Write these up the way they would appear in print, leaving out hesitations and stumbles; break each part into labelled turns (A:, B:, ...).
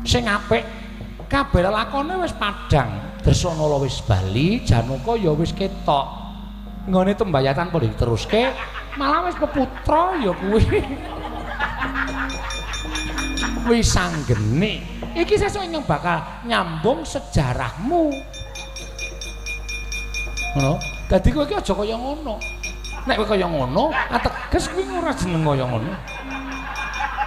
A: Sing apik kabeh lakone wis padhang. Dresanala wis bali, Janaka ya wis ketok. Nggone tembayatan padha diteruske, malah wis peputra ya kuwi. Wis anggene. Iki sesuk ingkang bakal nyambung sejarahmu. Ngono. Dadi kowe iki aja kaya ngono. Nek kowe kaya ngono, ateges kuwi ora jeneng kaya ngono.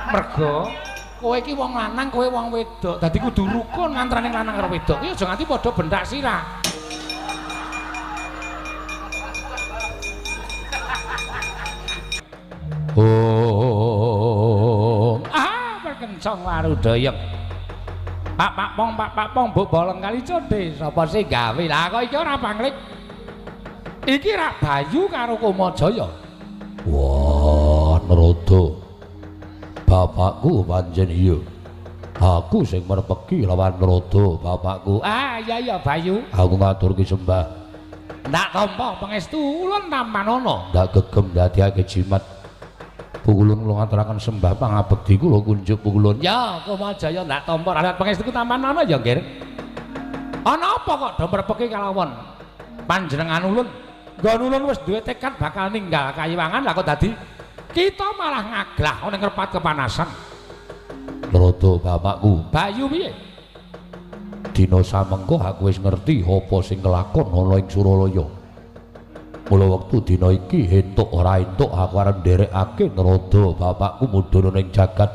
A: Mergo kowe iki wong lanang, kowe wong wedok. Dadi kudu rukun antaraning lanang karo wedok. Kuwi aja nganti padha benthak sirah. Om. Ah, perkencong warudayeng. Pak pak pong pak pak pong mbok bolong kali codhe sapa sing gawe? Lah kok iki ora panglik. Iki rak Bayu karo Kamajaya.
B: Wah, Narada. Bapakku pancen iya. Aku sing merpeki lawan Narada, bapakku.
A: Ah, iya iya Bayu.
B: Aku ngaturke sembah.
A: Ndak tampa pangestu ulun tampanana.
B: Ndak gegem ndadekake jimat. Pukulun kula ngaturaken sembah pangabekti kula kunjuk pukulun.
A: Ya, Kamajaya ndak tampa rakyat pangestu tampanana ya, Nggir. Ana apa kok do merpeki kalawan panjenengan ulun? Nggon ulun wis duwe tekad bakal ninggal kayiwangan, lah kok dadi kita malah ngaglah ana ngrepat kepanasan.
B: Narada bapakku.
A: Bayu piye?
B: Dina samengko aku wis ngerti apa sing kelakon ana ing Suralaya. Mula wektu dina iki entuk ora entuk aku arep nderekake Narada bapakku mudhun ning jagat.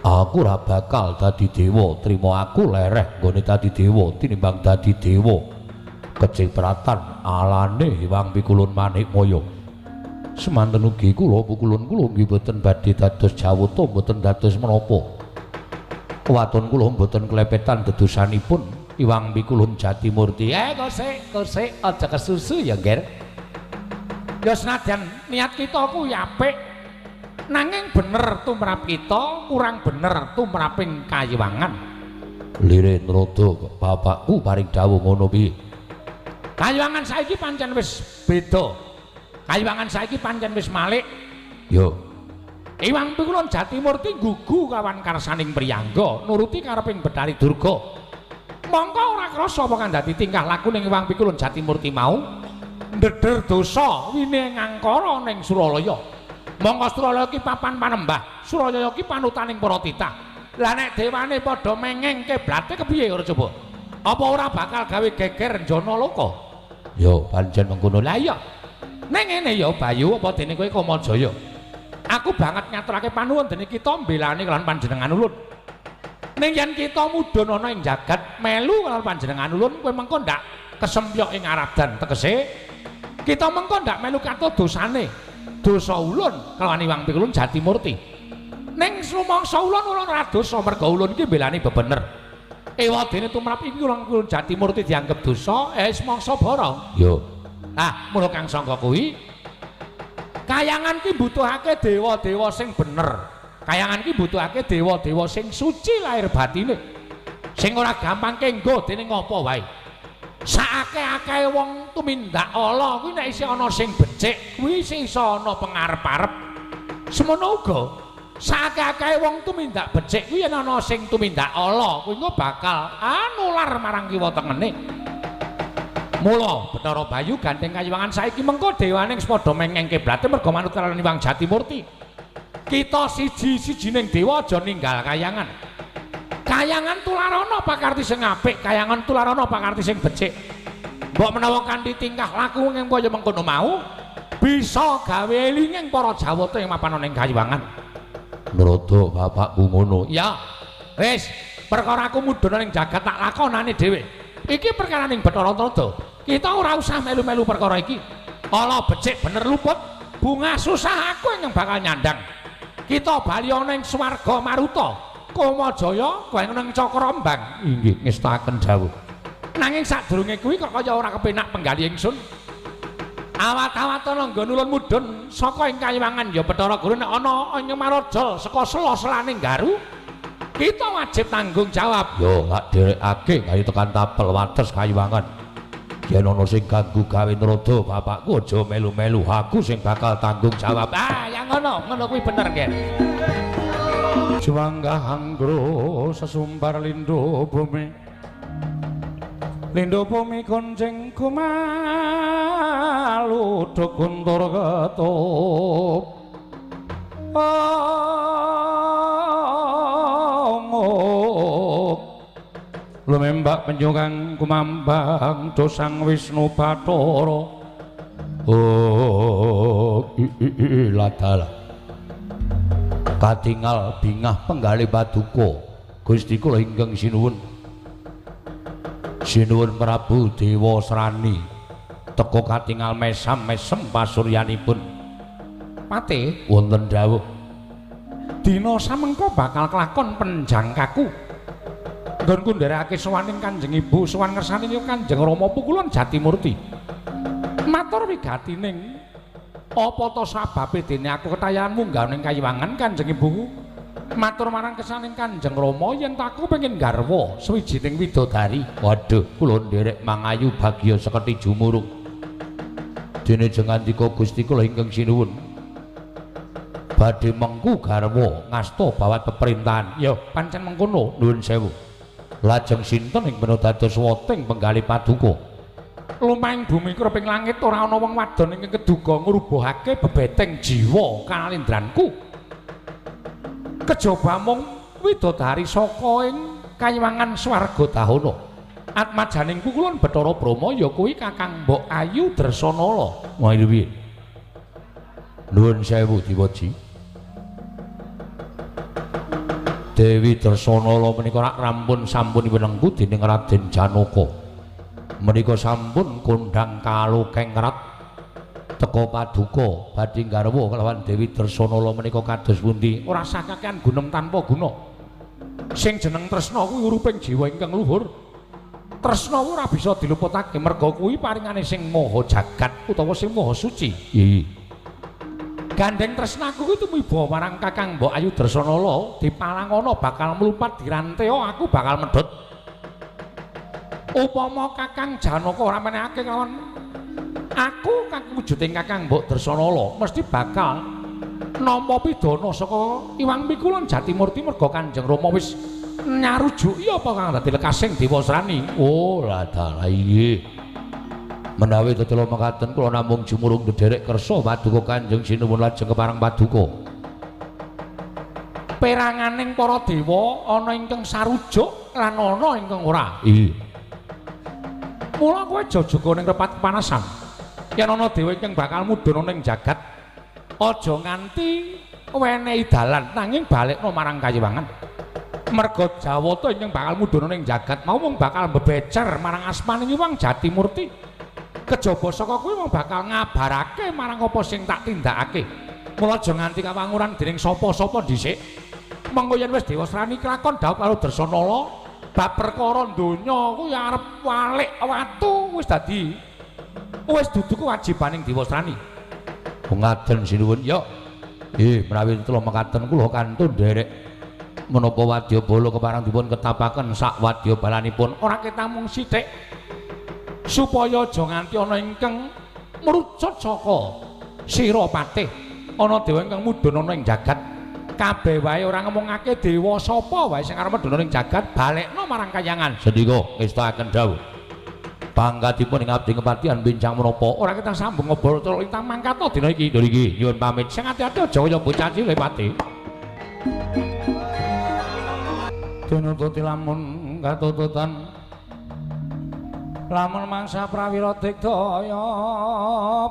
B: Aku ora bakal dadi dewa, trima aku lereh nggone dadi dewa tinimbang dadi dewa. Kecipratan alane Hyang Pikulun Manikmaya. Semanten ugi kula pukulun kula nggih boten badhe dados jawata, boten dados menapa. Waton kula boten klepetan dedosanipun Hyang Pikulun Jatimurti.
A: Kosek, kosek aja kesusu ya, Ngger. Ya senadyan niat kita kuwi apik, nanging bener tumrap kita, kurang bener tumraping kayiwangan.
B: Lire Narada bapakku paring dawuh ngono piye?
A: Kayiwangan saiki pancen wis beda. Kayiwangan saiki pancen wis malik.
B: Yo.
A: Hyang Pikulun Jatimurti gugu kawan karsaning priyangga, nuruti kareping Betari Durga. Mongko ora krasa apa kang dadi tingkah laku ning Hyang Pikulun Jatimurti mau ndeder dosa wine ngangkara ning Suralaya. Mongko Suralaya ki papan panembah, Suralaya ki panutaning para titah. Lah nek dewane padha mengeng kiblate kepiye ora coba? Apa ora bakal gawe geger njana loka?
B: Yo pancen mengkono.
A: Lah iya. Ning ngene ya Bayu, apa dene kowe Kamajaya? Aku banget ngaturake panuwun dene kita mbelani kelawan panjenengan ulun. Ning yen kita mudhun ana ing jagat melu kelawan panjenengan ulun, kowe mengko ndak kesempyok ing aradan tegese kita mengko ndak melu kato dosane. Dosa ulun kelawan Hyang Pikulun Jatimurti. Ning sumangsa ulun ulun ora dosa merga ulun iki mbelani bebener. Ewa dene tumrap iki Hyang Pikulun Jatimurti dianggep dosa, semangsa bara.
B: Yo.
A: Ah, mula kang sangka kuwi kayangan ki mbutuhake dewa-dewa sing bener. Kayangan ki mbutuhake dewa-dewa sing suci lahir batine. Sing ora gampang kenggo dene ngopo wae. Saakeh-akehe wong tumindak ala kuwi nek isih ana sing becik, kuwi isih iso ana pengarep-arep. Semono uga saakeh-akehe wong tumindak becik kuwi yen ana sing tumindak ala, kuwi engko bakal nular marang kiwa tengene. Mula Bathara Bayu gandeng kayiwangan saiki mengko dewane wis padha mengeng kiblate merga manut karo Hyang Jatimurti. Kita siji-sijining dewa aja ninggal kayangan. Kayangan tularana pakarti sing apik, kayangan tularana pakarti sing becik. Mbok menawa kanthi tingkah laku ing kaya mengkono mau bisa gawe elinging para jawata ing mapan ana ing kayiwangan.
B: Narada bapakku ngono.
A: Ya. Wis, perkara aku mudhun ning jagat tak lakonane dhewe. Iki perkara ning Bathara Narada. Kita ora usah melu-melu perkara iki. Ala becik bener luput, bunga susah aku ingkang bakal nyandang. Kita bali ana ing swarga Maruta. Kamajaya kowe nang Cakrambang.
B: Inggih, ngestakaken dawuh.
A: Nanging sadurunge kuwi kok kaya ora kepenak penggali ingsun. Awat-awat ana nggon ulun mudhun saka ing kayiwangan ya Bathara Guru nek ana ing Maraja saka sela-selaning garu, kita wajib tanggung jawab.
B: Yo, tak dherekake kayu tekan tapel wates kayiwangan. Yen ana sing ganggu gawe Narada bapakku aja melu-melu, aku sing bakal tanggung jawab.
A: Ah, ya ngono, ngono kuwi bener, Ger.
B: Jumanggah anggro sesumbar lindo bumi. Lindo bumi gonjeng kumalu do guntur ketup. Lumembak penjungan kumambang dosang Wisnu Bathara. Oh, ladala. Katingal bingah penggalih paduka Gusti kula ingkang sinuwun. Sinuwun Prabu Dewa Srani teka katingal mesam-mesem pasuryanipun.
A: Patih
B: wonten dawuh.
A: Dina samengko bakal kelakon penjangkaku. Nggonku nderekake sowaning Kanjeng Ibu, sowan ngersani Kanjeng Rama Pukulun Jatimurti. Matur wigatining apa ta sababe dene aku ketayan munggah ning kayiwangan Kanjeng Ibuku? Matur marang kesaning Kanjeng Rama yen aku pengin garwa sawijining widodari.
B: Waduh, kula nderek mangayu bagya seketi jumurung. Dene jengandika Gusti kula ingkang sinuwun. Badhe mengku garwa ngasta bawat peperintahan.
A: Ya, pancen mengkono,
B: nuwun sewu. Lajeng sinten ing mena dados woting penggalih paduka?
A: Lumahing bumi kreping langit ora ana wong wadon ingkang keduga ngrubuhake bebeteng jiwa kalindranku. Kejaba mung widodari saka ing kayiwangan swarga dahana. Atmajaning pukulun Bathara Brahma ya kuwi Kakang Mbok Ayu Dresanala.
B: Wah piye? Nuwun sewu Diwaji. Dewi Dresanala menika rak rampun sampun winengku dening Raden Janaka. Menika sampun kondhang kalokeng rat teka paduka badhe garwa kelawan Dewi Dresanala menika kados pundi?
A: Ora sah kakean gunem tanpa guna. Sing jeneng tresna kuwi uruping jiwa ingkang luhur. Tresna ora bisa diluputake merga kuwi paringane sing maha jagat utawa sing maha suci.
B: Iya.
A: Gandeng tresnaku kuwi tumiba marang Kakang Mbok Ayu Dresanala dipalangana bakal mlumpat diranteo aku bakal medhot. Upama Kakang Janaka ora menehake kelawan aku kang wujuding Kakang Mbok Dresanala mesti bakal nampa pidana saka Iwang Pikulun Jatimurti merga Kanjeng Rama wis nyarujuki apa kang dadi lekasing Dewa Srani.
B: Oh, ladalah inggih. Menawi tetela mekaten kula namung jumurung ndherek kersa paduka Kanjeng Sinuwun lajeng kepareng paduka.
A: Peranganing para dewa ana ingkang sarujuk lan ana ingkang ora.
B: Iya.
A: Mula kowe aja jaga ning repat kepanasan. Yen ana dewa ingkang bakal mudhun ning jagat, aja nganti wenehi dalan nanging balekno marang kayiwangan. Merga Jawata ingkang bakal mudhun ning jagat mau mung bakal mbebecer marang asmaning Hyang Jatimurti. Kejaba saka kuwi mung bakal ngabarake marang apa sing tak tindakake. Mula aja nganti kawanguran dening sapa-sapa dhisik. Mengko yen wis Dewa Srani kelakon dhaup karo Dresanala, bab perkara donya kuwi arep walik watu wis dadi wis dudu kewajibaning Dewa Srani.
B: Ngaten sinuwun ya. Menawi tetela mekaten kula kantun nderek menapa wadyabala kepareng dipun ketapaken sak wadyabalanipun.
A: Ora ketamung sithik supaya aja nganti ana ingkang mrucut saka sira patih. Ana dewa ingkang mudhun ana ing jagat. Kabeh wae ora ngomongake dewa sapa wae sing arep medhun ing jagat balekno marang kayangan.
B: Sendika ngestakaken dawuh. Pangkatipun ing abdi kepatihan bincang menapa
A: ora kita sambung ngobrol terus intang mangkat dina iki.
B: Dina iki nyuwun pamit.
A: Sing ati-ati aja kaya bocah cilik pati.
B: Tinututi lamun katututan lamun mangsa prawira digdaya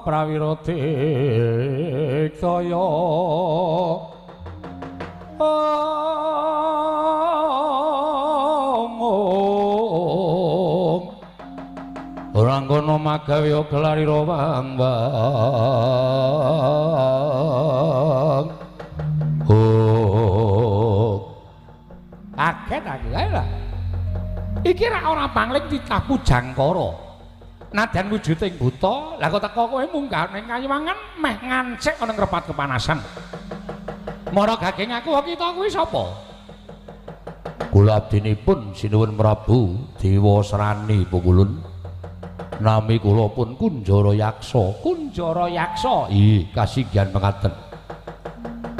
B: prawira digdaya om ora ngono magawe gelarira wang wang oh
A: kaget aku ae lah. Iki rak ora pangling titah Pujangkara. Nadyan wujuding buta, lah kok teko kowe munggah ning kayiwangan meh ngancik ana ngrepat kepanasan. Mara gageng aku kita kuwi sapa?
B: Kula abdinipun sinuwun Prabu Dewa Srani Pukulun. Nami kula pun Kunjara Yaksa.
A: Kunjara Yaksa.
B: Ih, kasinggihan mekaten.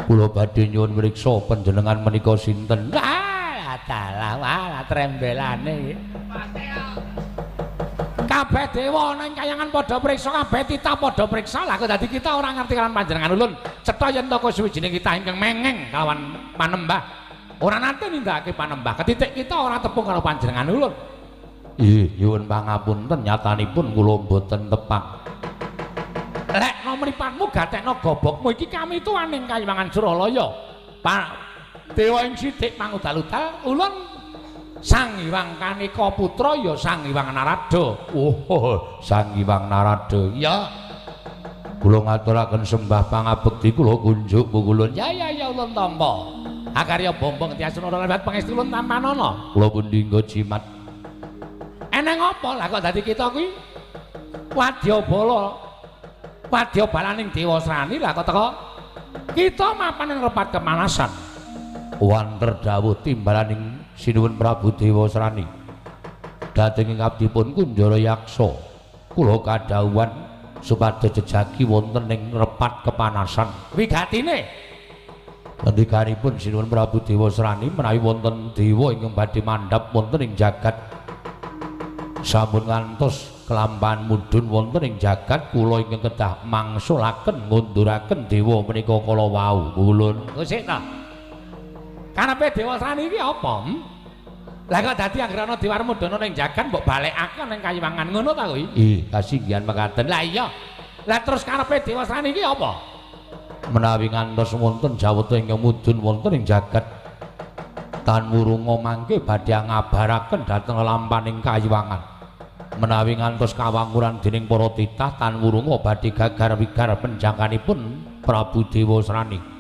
B: Kula badhe nyuwun mriksa panjenengan menika sinten?
A: Wah, dalah, wah, trembelane iki. Kabeh dewa ana ing kayangan padha priksa, kabeh titah padha priksa. Lah kok dadi kita ora ngerti kalawan panjenengan ulun. Cetha yen toko suwijining kita ingkang mengeng kalawan panembah. Ora nate nindakake panembah. Ketitik kita ora tepung karo panjenengan ulun.
B: Nggih, nyuwun pangapunten nyatanipun kula mboten tepang.
A: Lekno mripatmu gatekno gobokmu iki kami tuan ing Kayiwangan Suralaya. Pak Dewa ing sithik pangudal-udal ulun Sang Hyang Kaneka Putra ya Sang Hyang Narada.
B: Oh, Sang Hyang Narada.
A: Ya.
B: Kula ngaturaken sembah pangabekti kula kunjuk pukulun.
A: Ya ya ya ulun tampa. Akarya bombong tiasun ora lewat pangestu ulun tampanana.
B: Kula pundi nggo jimat.
A: Eneng apa lah kok dadi kita kuwi wadyabala. Wadya balaning Dewa Srani lah kok teko kita mapan ing repat kepanasan.
B: Wanter dawuh timbalaning Sinuwun Prabu Dewa Srani. Dhateng ing abdipun Kunjara Yaksa, kula kadhawuhan supados jejagi wonten ing repat kepanasan.
A: Wigatine
B: ngendikanipun Sinuwun Prabu Dewa Srani menawi wonten dewa ingkang badhe mandhap wonten ing jagat sampun ngantos kelampahan mudhun wonten ing jagat kula ingkang kedah mangsulaken ngunduraken dewa menika kala wau ulun.
A: Sik ta. Karepe Dewa Srani iki apa? Lah kok dadi anggere ana dewa mudhun ning jagat mbok balekake ning Kayiwangan ngono ta kuwi?
B: Ih, kasinggihan mekaten.
A: Lah iya. Lah terus karepe Dewa Srani iki apa?
B: Menawi ngantos wonten jawata ingkang mudhun wonten ing jagat tan wurunga mangke badhe ngabaraken dhateng lampaning Kayiwangan. Menawi ngantos kawanguran dening para titah tan wurunga badhe gagar wigar penjangkanipun Prabu Dewa Srani.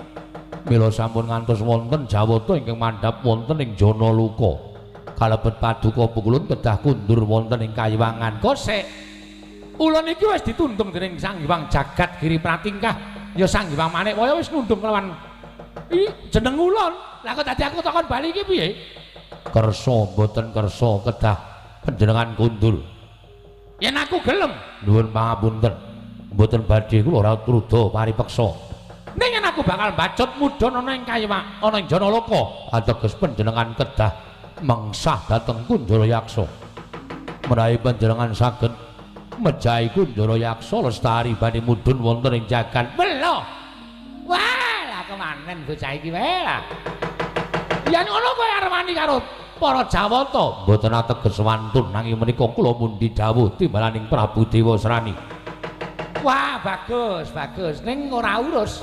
B: Mila sampun ngantos wonten jawata ingkang mandhap wonten ing Janaluka. Kalebet paduka pukulun kedah kundur wonten ing Kayiwangan.
A: Kosek. Ulun iki wis ditundung dening Sang Hyang Jagat Giri Pratingkah. Ya Sang Hyang Manik Waya wis nundung kelawan jeneng ulun. Lah kok dadi aku takon bali iki piye?
B: Kersa mboten kersa kedah panjenengan kundur.
A: Yen aku gelem,
B: nuwun pangapunten. Mboten badhe kula ora truda paripeksa.
A: Ning yen aku bakal mbacut mudhun ana ing Kayiwang, ana ing Janaloka,
B: ateges panjenengan kedah mengsah dhateng Kunjara Yaksa. Menawi panjenengan saged mejahi Kunjara Yaksa lestari badhe mudhun wonten ing jagat.
A: Welo. Wah, lah kemanen bocah iki wae lah. Yen ngono kowe arep wani karo para Jawata?
B: Mboten ateges wantun nanging menika kula mundi dawuh timbalaning Prabu Dewa Srani.
A: Wah, bagus, bagus. Ning ora urus.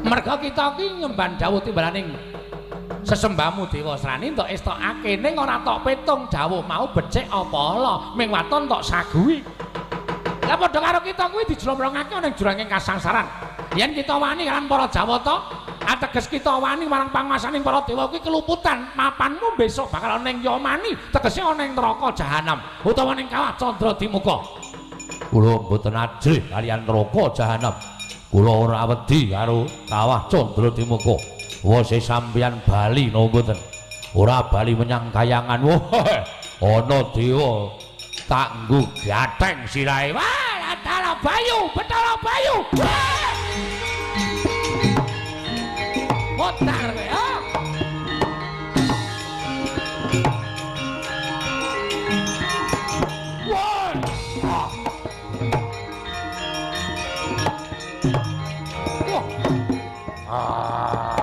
A: Merga kita iki ngemban dawuh timbalaning sesembahmu Dewa Srani entuk estokake ning ora tok petung dawuh mau becik apa ala, ming waton tok saguhi. Lah padha karo kita kuwi dijlomrongake ana ing juranging kasangsaran. Yen kita wani kalian para Jawata, ateges kita wani marang panguwasaning para dewa kuwi keluputan. Mapanmu besok bakal ana ing Yamani, tegese ana ing neraka jahanam utawa ning kawah Candra Dimuka.
B: Kula mboten ajrih kaliyan neraka jahanam. Kula ora wedi karo kawah Candra Dimuka. Wose sampeyan bali napa mboten? Ora bali menyang kayangan. Wah, ana dewa tak nggo gatheng sirahe.
A: Wah, Batara Bayu, Batara Bayu. Mutar kowe, ah. Wah. Ah. Wah. Ah.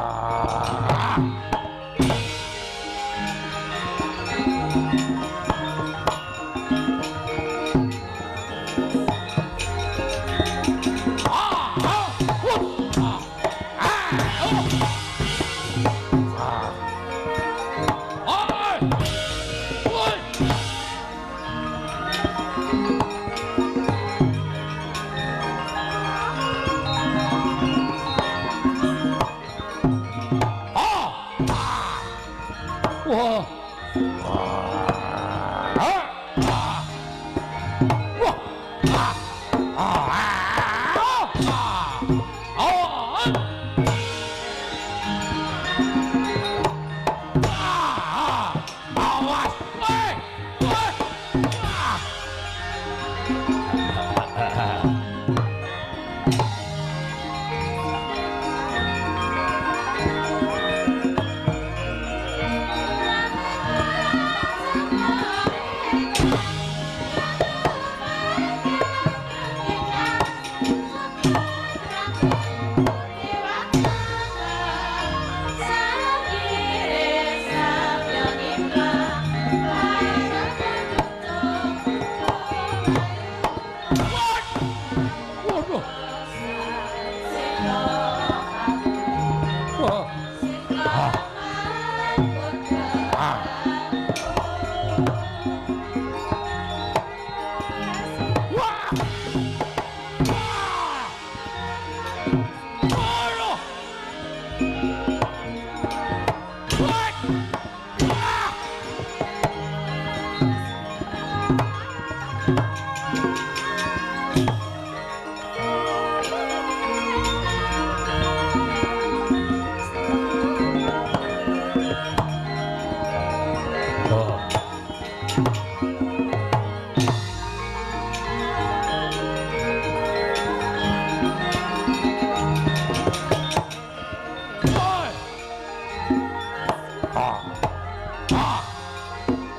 A: Ah.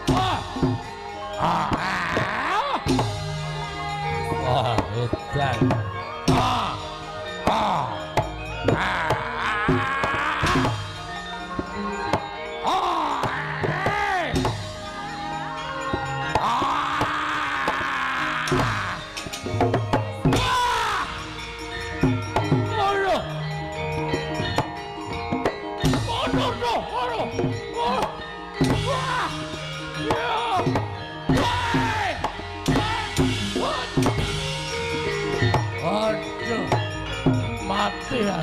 A: Ah. Ah. Wah, edan. Ah. Ah. Ah. Ah. Ah. Aduh, mati ya.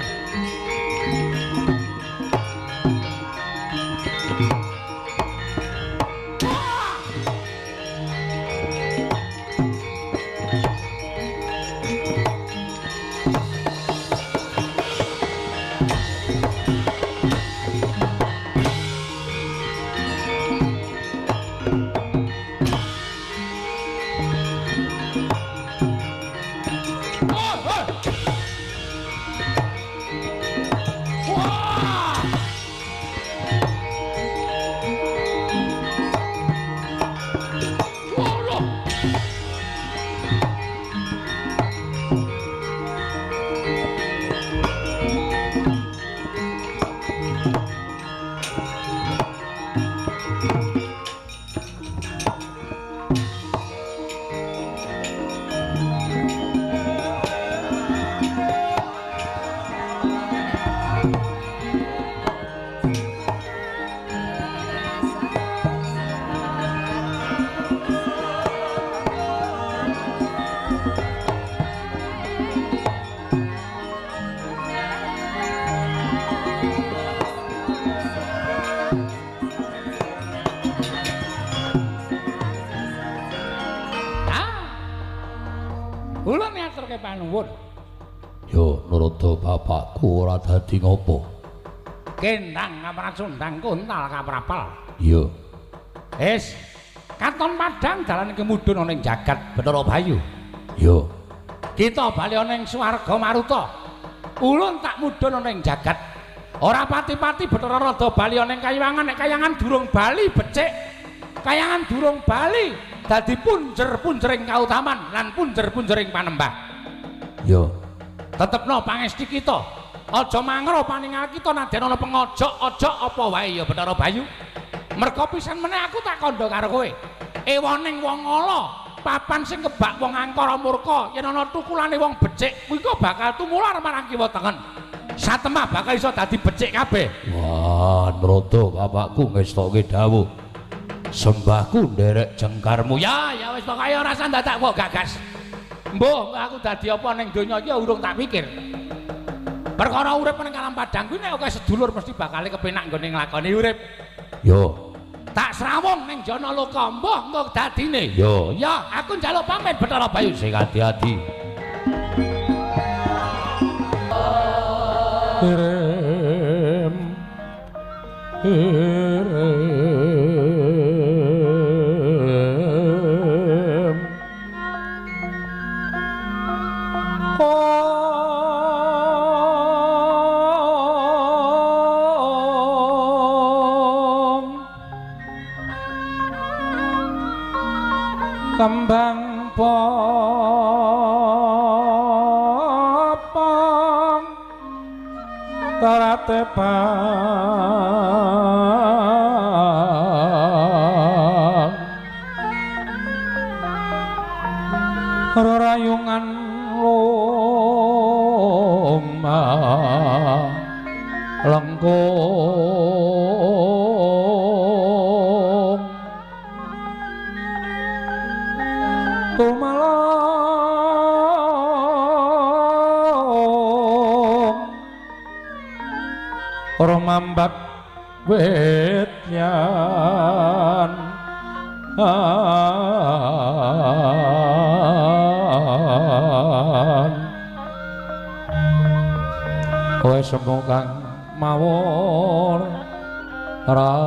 A: Kula ngaturke panuwun.
B: Yo Narada bapakku ora dadi ngopo.
A: Kendang kapracundang kuntal kaprapal.
B: Iya.
A: Wis katon padhang dalane kemudhun ana ing jagat Bathara Bayu.
B: Yo.
A: Kita bali ana ing swarga Maruta. Ulun tak mudhun ana ing jagat. Ora pati-pati Bathara Narada bali ana ing kayangan, nek kayangan durung bali becik. Kayangan durung bali dadi punjer-punjering kautaman lan punjer-punjering panembah.
B: Yo.
A: Tetepno pangesti kita. Aja mangro paningal kita nadyan ana pengojok-ojok apa wae ya Bathara Bayu. Merga pisan meneh aku tak kandha karo kowe. Ewoning wong ala, papan sing kebak wong angkara murka, yen ana tukulane wong becik, kuwi kok bakal tumular marang kiwa tengen. Satemah bakal iso dadi becik kabeh.
B: Wah, Narada bapakku ngestoke dawuh. Sembahku nderek jengkarmu.
A: Ya, ya wis pokoke ora usah dadak kok gagas. Mbuh, aku dadi apa ning donya iki urung tak pikir. Perkara urip ning alam padang kuwi nek akeh sedulur mesti bakal kepenak nggone nglakoni urip.
B: Yo.
A: Tak srawung ning jana loka, mbuh engko dadine.
B: Yo.
A: Ya, aku njaluk pamit Bathara Bayu.
B: Sing ati-ati.
A: Irem. Irem. Kembang popong teratepan rerayungan loma lengkung tumalong romambak wetyan kowe sembung kang mawon raras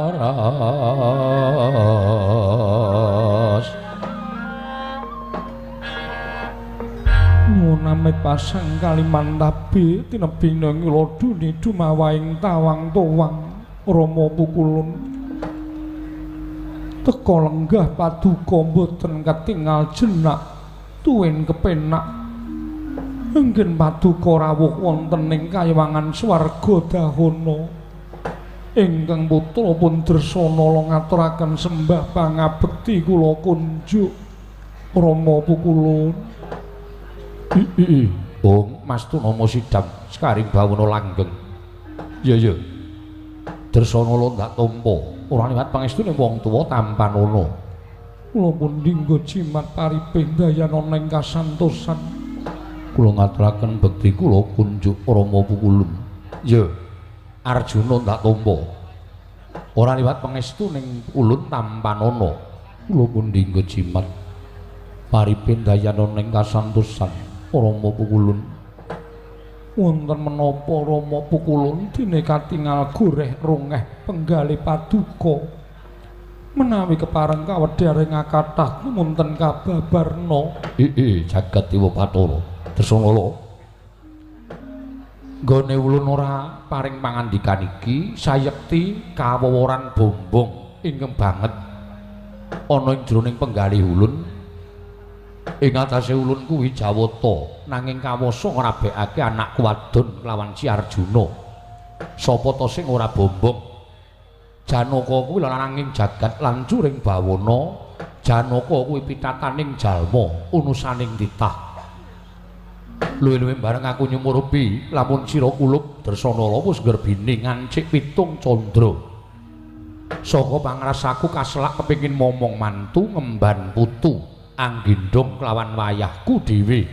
A: nyuname pasang Kalimantabi tinebing ngiladuni dumawaing tawang tuwang Rama pukulun Teka lenggah paduka mboten ketingal jenak tuwin kepenak. Anggen paduka rawuh wonten ing kayangan swarga dahana. Ingkang putra pun Dresanala ngaturaken sembah pangabekti kula kunjuk Rama Pukulun.
B: Oh, Mas Tunama Sidam sekaring bawana langgeng. Iya iya. Dresanala ndak tampa ora liwat pangestune wong tuwa tampanana.
A: Kula pun dinggo jimat paripih dayana ing kasantosan.
B: Kula ngaturaken bekti kula kunjuk Rama Pukulun. Iya. Arjuna ndak tampa ora liwat pangestu ning ulun tampanana. Kula pun dinggo jimat paripih dayana ing kasantosan Rama Pukulun.
A: Wonten menapa Rama Pukulun dene katingal goreh rongeh penggalih paduka. Menawi kepareng kawedhar ing kathah wonten kababarna.
B: Jagat Dewa Bathara Dresanala. Nggone ulun ora paring pangandikan iki sayekti kawoworan bombong ingkang banget ana ing jroning penggalih ulun. Ing atase ulun kuwi Jawata nanging kawasa ngrabekake anakku wadon kelawan Si Arjuna. Sapa ta sing ora bombong? Janaka kuwi lananging jagat lan curing bawana. Janaka kuwi pitataning jalma unusaning titah. Luwih-luwih bareng aku nyumurupi lamun sira kulup Dresanala wis nggerbini ngancik pitung candra. Saka pangrasaku kaselak kepengin momong mantu ngemban putu anggendhong kelawan wayahku dhewe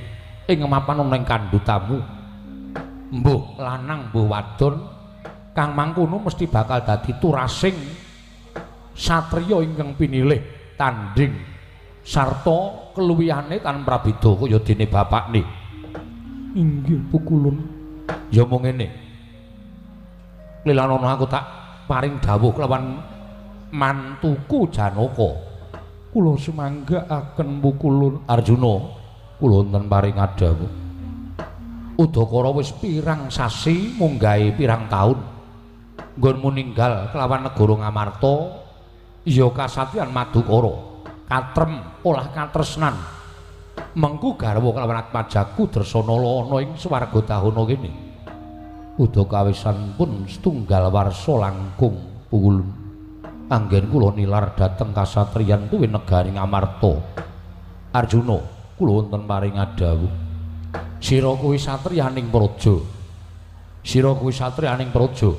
B: ing mapan ana ing kandhutamu. Mbuh lanang mbuh wadon kang mangkono mesti bakal dadi turasing satriya ingkang pinilih tanding sarta keluwihane tan prabeda kaya dene bapakne.
A: Inggih Pukulun.
B: Ya mung ngene. Lilanana aku tak paring dawuh kelawan mantuku Janaka.
A: Kula sumanggaaken Pukulun.
B: Arjuna, kula wonten paring dawuh. Udakara wis pirang sasi munggahe pirang taun nggonmu ninggal kelawan negara Ngamarta ya kasatriyan Madukara katrem olah katresnan mengku garwa kelawan atmajaku Dresanala ana ing swarga dahana kene. Udakawisan pun setunggal warsa langkung Pukulun. Anggen kula nilar dhateng kasatriyan kuwi negari Ngamarta. Arjuna, kula wonten paring dawuh. Sira kuwi satriyaning praja. Sira kuwi satriyaning praja.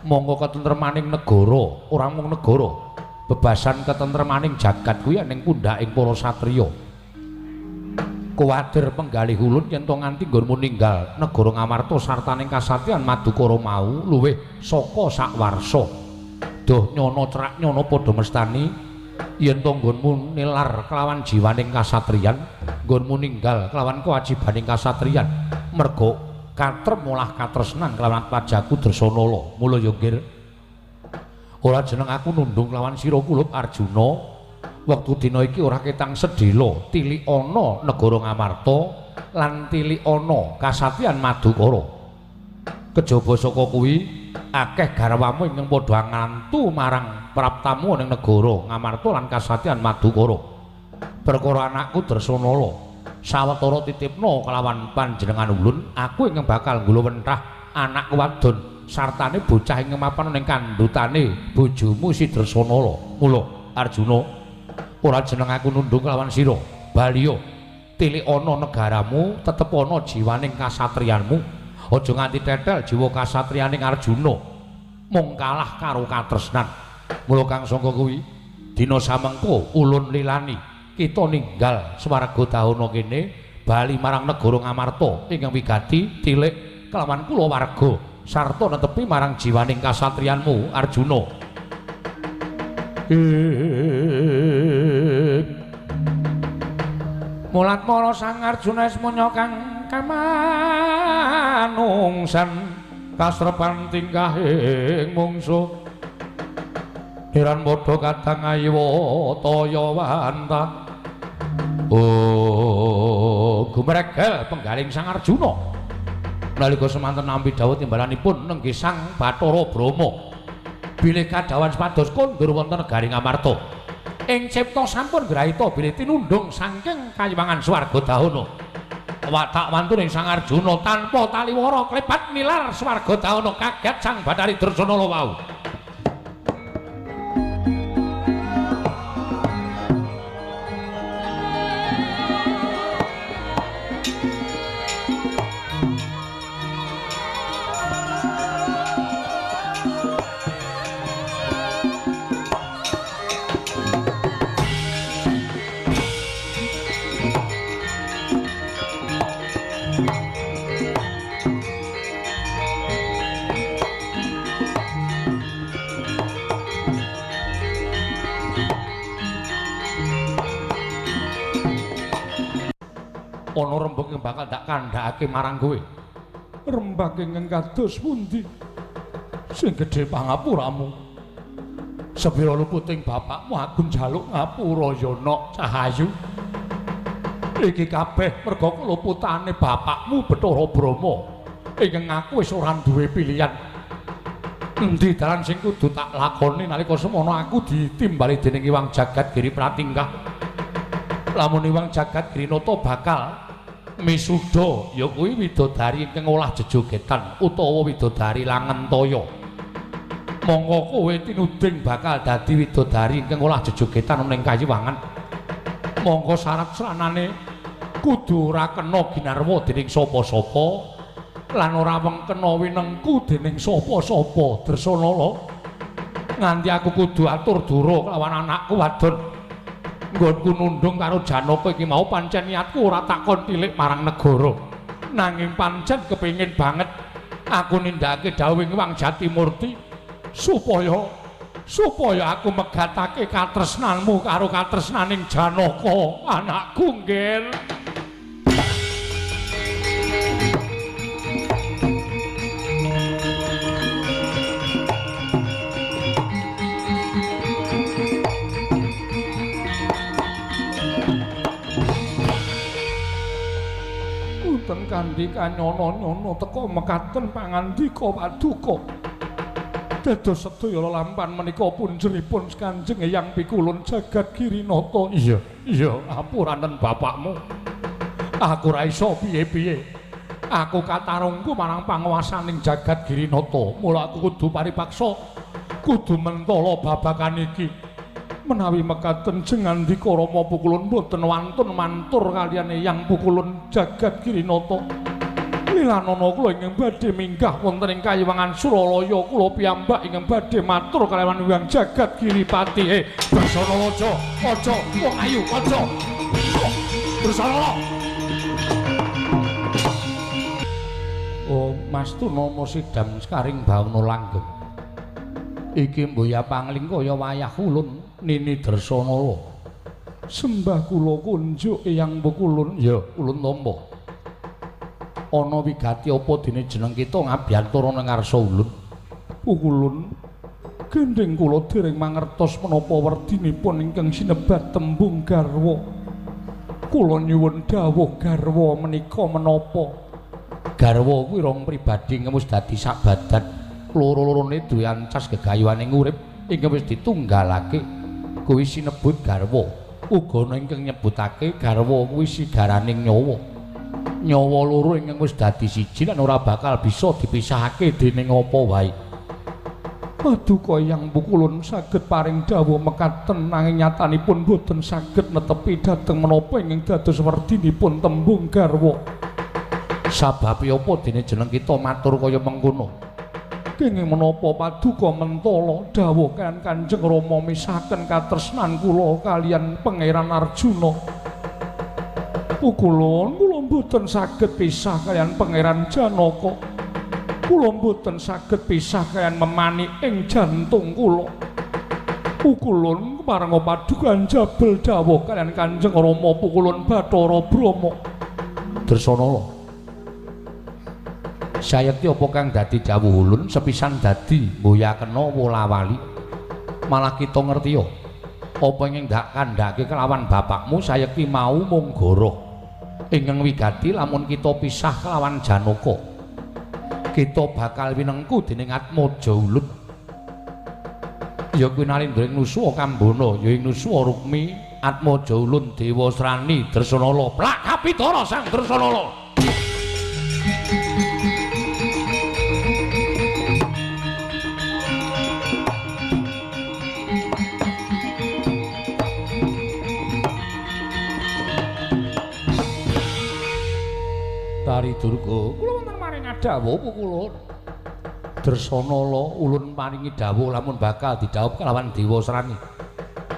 B: Monggo ketentremaning negara, ora mung negara. Bebasan ketentremaning jagat kuwi ning pundhaking para satriya. Kuwatir penggalih ulun yen to nganti nggonmu ninggal negara Ngamarta sartaning kasatriyan Madukara mau luwih saka sakwarsa. Duh nyono cerak nyono padha mestani yen to nggonmu nilar kelawan jiwaning kasatriyan, nggonmu ninggal kelawan kewajibaning kasatriyan merga katrem olah katresnan kelawan pajaku Dresanala. Mula ya nggir ora jeneng aku nundung kelawan sira kulup Arjuna. Wektu dina iki ora ketang sedhela tilik ana negara Ngamarta lan tilik ana kasatriyan Madukara. Kejaba saka kuwi akeh garwamu ingkang padha ngantu marang praptamu ning negara Ngamarta lan kasatriyan Madukara. Perkara anakku Dresanala sawetara titipna kelawan panjenengan ulun, aku ingkang bakal nggulawentah anakku wadon sartane bocah ingkang mapan ning kandhutane bojomu si Dresanala. Mula Arjuna, ora jeneng aku nundung kelawan sira. Baliya tilik ana negaramu, tetep ana jiwaning kasatriyanmu. Aja nganti tetel jiwa kasatriyaning Arjuna mung kalah karo katresnan. Mula kang sangka kuwi dina samengko ulun lilani kita ninggal swarga dahana kene bali marang negara Ngamarta ingkang wigati tilik kelawan kula warga sarta netepi marang jiwaning kasatriyanmu Arjuna.
A: Mulat mara Sang Arjuna ismunya kang kamanungsan kasrepan tingkahing mungsuh Niran padha kadang ayiwa taya wanta.
B: Oh, gumregel penggaling Sang Arjuna. Nalika semanten nampi dawuh timbalanipun nenggih Sang Bathara Brahma. Bilih kadhawan supados kondur wonten negari Ngamarta.
A: Ing cipta sampun grahita bilih tinundhung saking kayiwangan swarga dahana. Watak wantuning Sang Arjuna tanpa taliwara klebat nilar swarga dahana kaget Sang Bathari Dresanala wau. Ana rembug ingkang bakal tak kandhakake marang kowe. Rembag ingkang kados pundi? Sing gedhe pangapuramu. Sepira luputing bapakmu aku njaluk ngapura ya nok Cahayu. Iki kabeh merga keluputane bapakmu Bathara Brahma. Ingkang aku wis ora duwe pilihan. Endi dalan sing kudu tak lakoni nalika semono aku ditimbali dening Iwang Jagat Giri Pratingkah. Lamun Iwang Jagat Girinata bakal misuda ya kuwi widodari ingkang olah jejogetan utawa widodari Langentaya. Monggo kowe tinuding bakal dadi widodari ingkang olah jejogetan ning kayiwangan. Monggo syarat sranane kudu ora kena ginarwa dening sapa-sapa lan ora wengkena winengku dening sapa-sapa. Dresanala, nganti aku kudu atur dura kelawan anakku wadon. Nggonku nundung karo Janaka iki mau pancen niatku ora takon tilik marang negara. Nanging pancen kepengin banget aku nindakake dawuhing Wang Jatimurti supaya aku megatake katresnanmu karo katresnaning Janaka anakku nggih. Kanthi kanyono-nyono teka mekaten pangandika paduka. Dados sedaya lelampan menika punjeripun Kanjeng Eyang Pikulun Jagat Girinata. Iya, iya, apuranen bapakmu. Aku ora iso piye-piye. Aku katarungku marang panguwasaning Jagat Girinata. Mula aku kudu paripaksa kudu mentala babagan iki. Menawi mekaten jengandika Rama Pukulun boten wantun mantur kaliyan Eyang Pukulun Jagat Girinata. Lilanana kula ingkang badhe minggah wonten ing kayiwangan Suralaya kula piyambak ingkang badhe matur kalawan Hyang Jagat Giripati. Dresanala aja, aja wong ayu aja. Dresanala. Oh, Mas Tunama sidam sekaring bawana langgeng. Iki mboya pangling kaya wayah ulun Nini Dresanala. Sembah kula kunjuk Eyang Pukulun. Ya, ulun tampa. Ana wigati apa dene jeneng kita ngabiyantara nang ngarsa ulun? Pukulun, gendhing kula dereng mangertos menapa werdinipun ingkang sinebat tembung garwa. Kula nyuwun dawuh garwa menika menapa? Garwa kuwi rong pribadi ingkang wis dadi sak badan. Loro-lorone duwe ancas gegayuhaning urip ingkang wis ditunggalake. Kuwi sinebut garwa. Uga ana ingkang nyebutake garwa kuwi sigaraning nyawa. Nyawa loro ingkang wis dadi siji lan ora bakal bisa dipisahake dening apa wae. Paduka Eyang Pukulun saged paring dawuh mekaten nanging nyatanipun boten saged netepi dhateng menapa ingkang dados werdinipun tembung garwa. Sababe apa dene jeneng kita matur kaya mengkono? Kenging menapa paduka mentala dawuh kaliyan Kanjeng Rama misahaken katresnan kula kaliyan Pangeran Arjuna. Pukulun, kula mboten saged pisah kaliyan Pangeran Janaka. Kula mboten saged pisah kaliyan memanik ing jantung kula. Pukulun keparenga paduka njabel dawuh kaliyan Kanjeng Rama Pukulun Bathara Brahma. Dresanala, sayekti apa kang dadi dawuh ulun sepisan dadi mboyakena wola-wali. Malah kita ngerti ya apa ingkang ndak kandhake kelawan bapakmu sayekti mau mung goroh. Ingkang wigati lamun kita pisah kelawan Janaka, kita bakal winengku dening Atmaja ulun. Ya kuwi Nalindra ing Nusuwa Kambana, ya ing Nusuwa Rukmi, Atmaja Ulun Dewa Srani Dresanala. Plak kapitara Sang Dresanala. Tari Durga, kula wonten maring dawuh kula. Dresanala ulun paringi dawuh lamun bakal didhawuh kelawan Dewa Srani.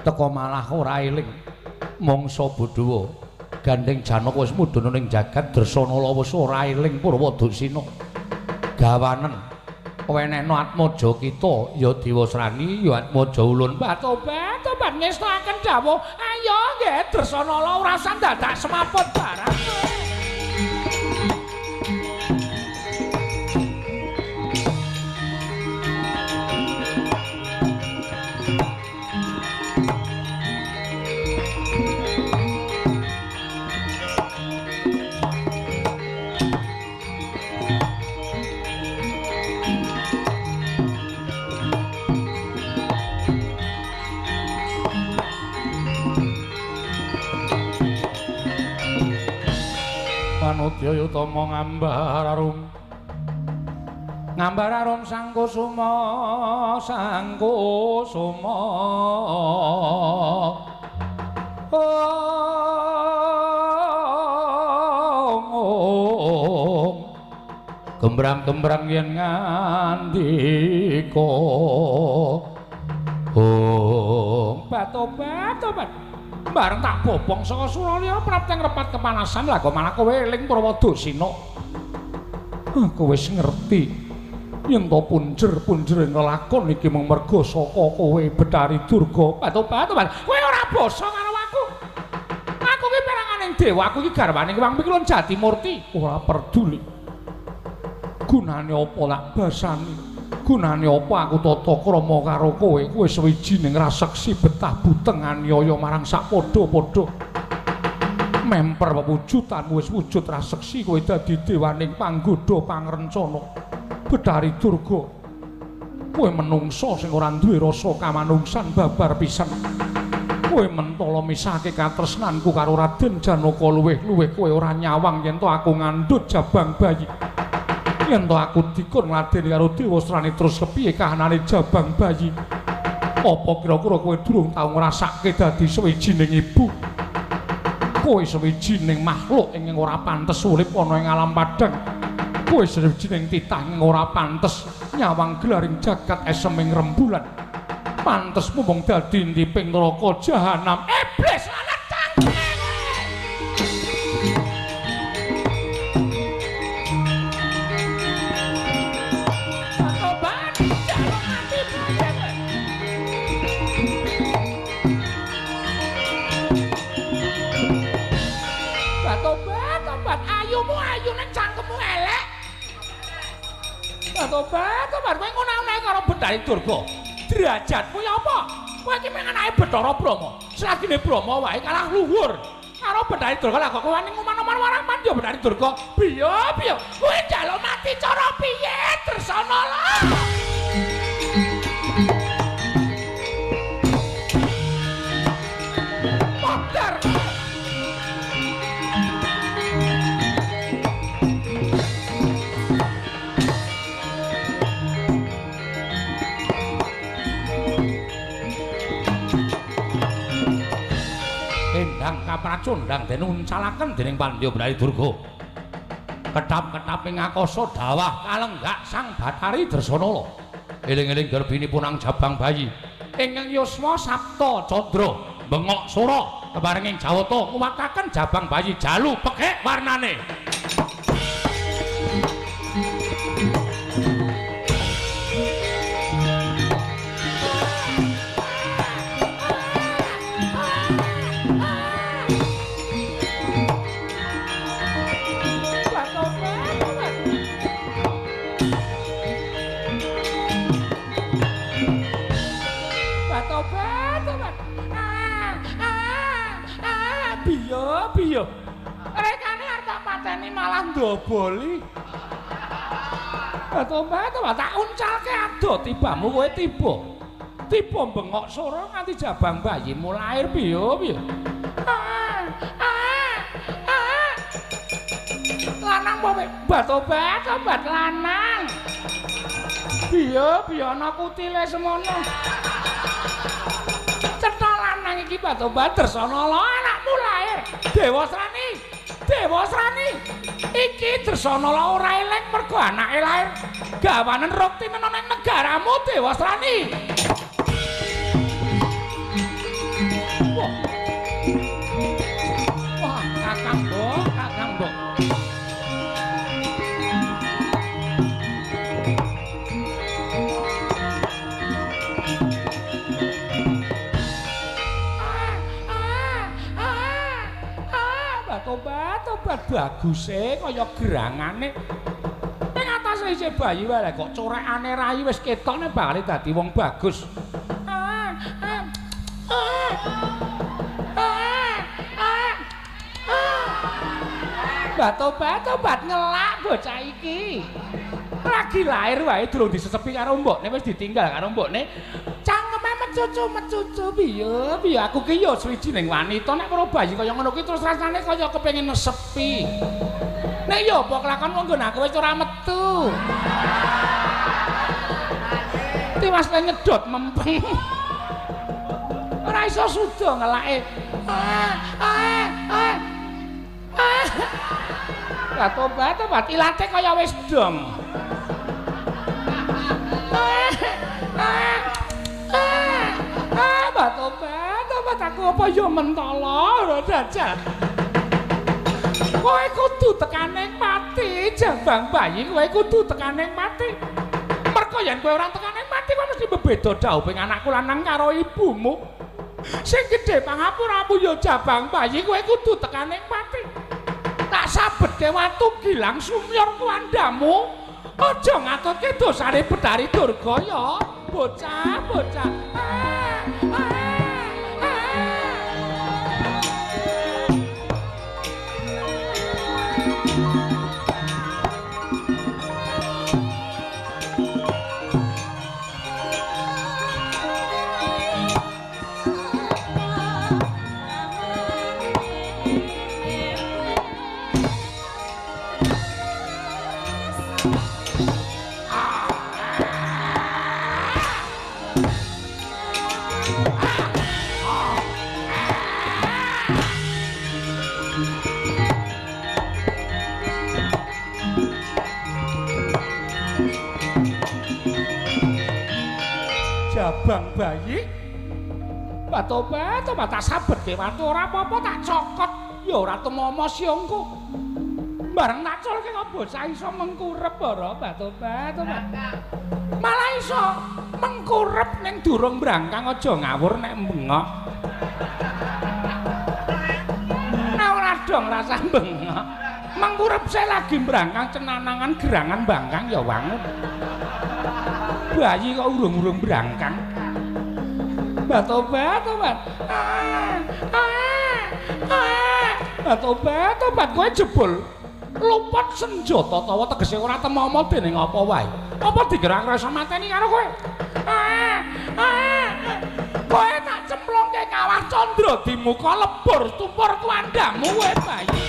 A: Teka malah ora eling mangsa bodhawa. Gandeng Janaka wis mudhun ning jagat, Dresanala wis ora eling Purwa Duksina. Gawanen wenehno atmaja kita ya Dewa Srani ya Atmaja ulun. Tobat tobat ngestakaken dawuh. Ayo nggih Dresanala ora usah dadak semaput barang. Panudya utama ngambar arum, ngambar arum sangkusuma, sangkusuma. Ong gembrang-gembrang yen ngandika. Ong batobat tobat. Bareng tak bobong saka Suralaya prapteng repat kepanasan lah kok malah kowe eling Purwa Dursina. Aku wis ngerti yen to punjer-punjering lelakon iki mung merga saka kowe Bathari Durga. Batobat-tobat. Kowe ora basa karo aku. Aku ki peranganing dewa, aku iki garwane Hyang Pikulun Jatimurti. Ora peduli. Gunane apa lak basani? Gunane apa aku tata krama karo kowe? Kowe sawijining raseksi betah buteng aniaya marang sak padha-padha. Memper wewujudanmu wis wujud raseksi, kowe dadi dewaning panggodha pangrencana. Bathari Durga, kowe menungsa sing ora duwe rasa kamanungsan babar pisan. Kowe mentala misahke katresnanku karo Raden Janaka luwih-luwih kowe ora nyawang yen to aku ngandhut jabang bayi. Yen to aku dikon ngladeni karo Dewa Srani terus kepiye kahanane jabang bayi? Apa kira-kira kowe durung tau ngrasake dadi sawijining ibu? Kowe sawijining makhluk ingkang ora pantes urip ana ing alam padhang. Kowe sawijining titah ingkang ora pantes nyawang gelaring jagat eseming rembulan. Pantes mung dadi intiping neraka jahanam. Iblis lanang cangkeme. Tobat, tobat, kowe ngono-ngono karo Bathari Durga. Derajatmu ya apa? Kowe iki mung anake Bathara Brahma. Selagine Brahma wae kalah luhur karo Bathari Durga. Lah kok kowe wani ngoman-oman marang pandya Bathari Durga? Piye, piye? Kowe njaluk mati cara piye, Dresanala? Modar. Endang kapracundang den uncalaken dening Pandya Bathari Durga. Ketap-ketap ing akasa dawah kalenggak Sang Bathari Dresanala. Eling-eling garbinipun ang jabang bayi ingkang yuswa Sapta Candra bengok sora keparenging Jawata nguwataken jabang bayi jalu pekik warnane. Piye? Rekane arep tak pateni malah ndoboli. Tobat, tobat, tak uncalke ado tibamu kowe tiba. Tiba bengok sora nganti jabang bayimu lair piye piye. Lanang apa obat obat lanang. Piye piye ana kutile semono. Cetha lanang iki obat Dresanala anakmu lair. Dewasrani, Dewasrani. Iki Dresanala ora eling mergo anake lair. Gawanen rukti menawa ning negaramu Dewasrani. Wah. Wah, Kakang Mbok, Kakang Mbok. Obat-obat baguse kaya gerangane. Ning atase isih bayi wae kok corekane rai wis ketok nek bakal dadi wong bagus. Obat-obat ngelak bocah iki. Lagi lahir wae durung disesepi karo mbokne wis ditinggal karo mbokne. Cangkeme mecucu-mecucu piye piye aku ki ya suwijining wanita nek weruh bayi kaya ngono ki terus rasane kaya kepengin nesepi. Nek ya apa kelakon wong nggon aku wis ora metu. Tiwas le nyedot mempeng. Ora iso suda ngelake. Obat-obat ilate kaya wis dong. Obat-obat aku apa ya mentala ora jajal. Kowe kudu tekane pati jabang bayi, kowe kudu tekane pati. Mergo yen kowe ora tekane pati kowe mesti bebeda dhawuhing anakku lanang karo ibumu. Sing gedhe pangapuramu ya jabang bayi, kowe kudu tekane pati. Tak sabetke watu gilang sumyor kuwandamu. Aja ngatutke dosane Betari Durga ya, bocah, bocah. Jabang bayi obat-obat tak sabetke watu ora apa-apa tak cokot ya ora tumomo siongku bareng tak culke kok bocah iso mengkurep ora obat-obat malah iso mengkurep ning durung brangkang aja ngawur nek bengok nek ora dong rasah bengok mengkurep saya lagi brangkang cenanangan gerangan bangkang ya wangun bayi kok urung-urung brangkang. Obat-obat. Obat-obat kowe jebul luput senjata tawa tegese ora temomo dening apa wae. Apa dikira iso mateni karo kowe? Kowe tak cemplungke kawah candra di muka lebur tumpur kuwandamu kowe bayi.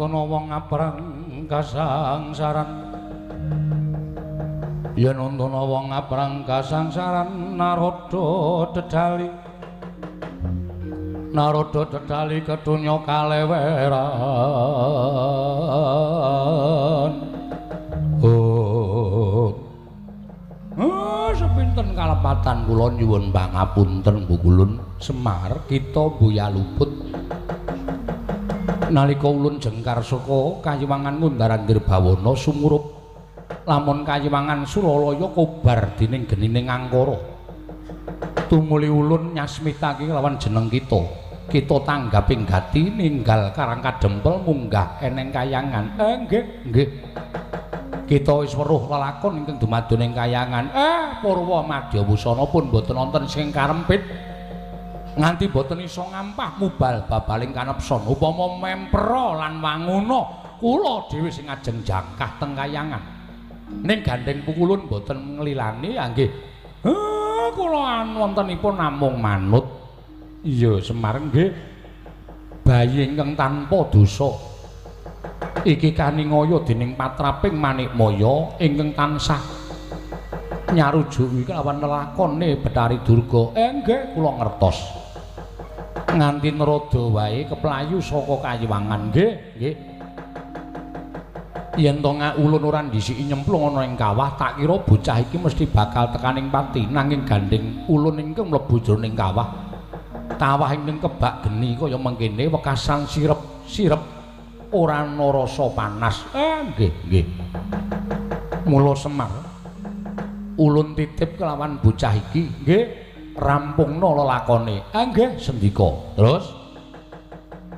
A: nuntuna wong aprang kasangsaran, yen nuntuna wong aprang kasangsaran, Narada dedali, Narada dedali kedunya kaleweran. Oh, oh, sepinten kalepatan kula nyuwun pangapunten Bukulun. Semar kita buya luput nalika ulun jengkar saka kayiwangan Ngundaran Dirbawana sumurup lamun kayiwangan Suralaya kobar dening genining angkara. Tumuli ulun nyasmitake lawan jeneng kita. Kita tanggaping gati ninggal Karang Kadempel munggah eneng kayangan. Nggih, nggih. Kita wis weruh lelakon ingkang dumadon ing kayangan. Purwa Madya Wusana pun boten wonten sing karempit. Nganti boten iso ngampah mubal babaling kanepson. Upama mempera lan wanguna kula dhewe sing ajeng jangkah teng kayangan. Ning gandeng pukulun boten nglilani nggih. Kula wontenipun namung manut. Iya Semar nggih. Bayi ingkang tanpa dosa iki kaningaya dening patraping Manikmaya ingkang tansah nyarujuki kelawan lelakone Bathari Durga. Nggih kula ngertos. Nganti Narada wae keplayu saka kayiwangan. Nggih, nggih. Yen to ulun ora ndhisiki nyemplung ana ing kawah, tak kira bocah iki mesti bakal tekaning pati. Nanging gandeng ulun ingkang mlebu jroning kawah. Kawah ingkang kebak geni kaya mengkene wekasan sirep-sirep ora ana rasa panas. Nggih, nggih. Mula Semar ulun titip kelawan bocah iki, nggih, rampungna lelakone. Nggih, sendika. Terus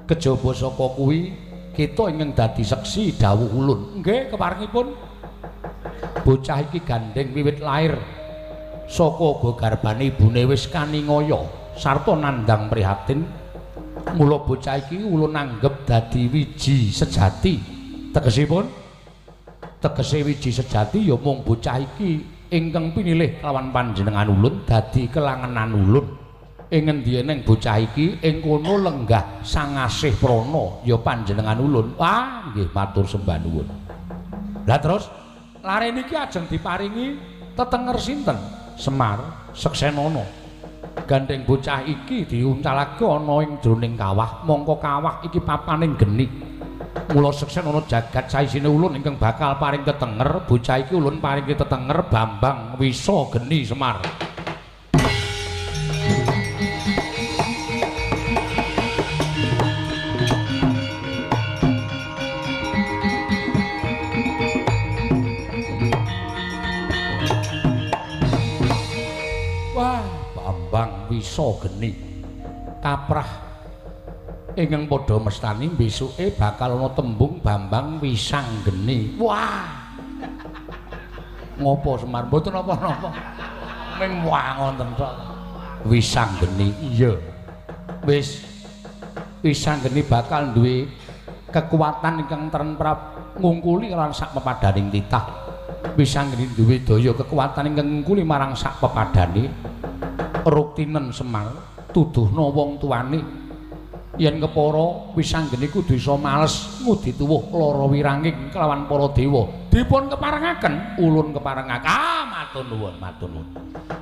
A: kejaba saka kuwi kita ingkang dadi seksi dawuh ulun. Nggih, keparengipun bocah iki gandeng wiwit lair saka garbane ibune wis kaningaya sarta nandhang prihatin. Mula bocah iki ulun anggep dadi wiji sejati. Tegesipun tegese wiji sejati ya mung bocah iki ingkang pinilih kelawan panjenengan ulun dadi kelangenan ulun. Ing ngendi eneng bocah iki ing kono lenggah sang asih prana ya panjenengan ulun. Wah, nggih matur sembah nuwun. Lah terus lare niki ajeng diparingi tetenger sinten? Semar Seksenana. Gandeng bocah iki diuncalake ana ing jroning kawah, mongko kawah iki papaning geni. Mula Seksenana jagat saisine ulun ingkang bakal paring tetenger, bocah iki ulun paringi tetenger Bambang Wisa Geni Semar. Wah, Bambang Wisa Geni kaprah ingkang padha mestani besuke bakal ana tembung Bambang Wisang Geni. Wah. Ngopo Semar? Mboten napa-napa. Ming wah ngoten tok. Wisang Geni. Iya. Wis Wisang Geni bakal duwe kekuatan ingkang trenprap ngungkuli lan sak pepadaning titah. Wisang Geni duwe daya kekuatan ingkang ngungkuli marang sak pepadane. Ruktinen Semar tuduhna wong tuane. Yen kepara Wisanggeni kudu iso males ngudi tuwuh lara wiranging kelawan para dewa. Dipun keparengaken, ulun keparengaken. Ah, matur nuwun, matur nuwun.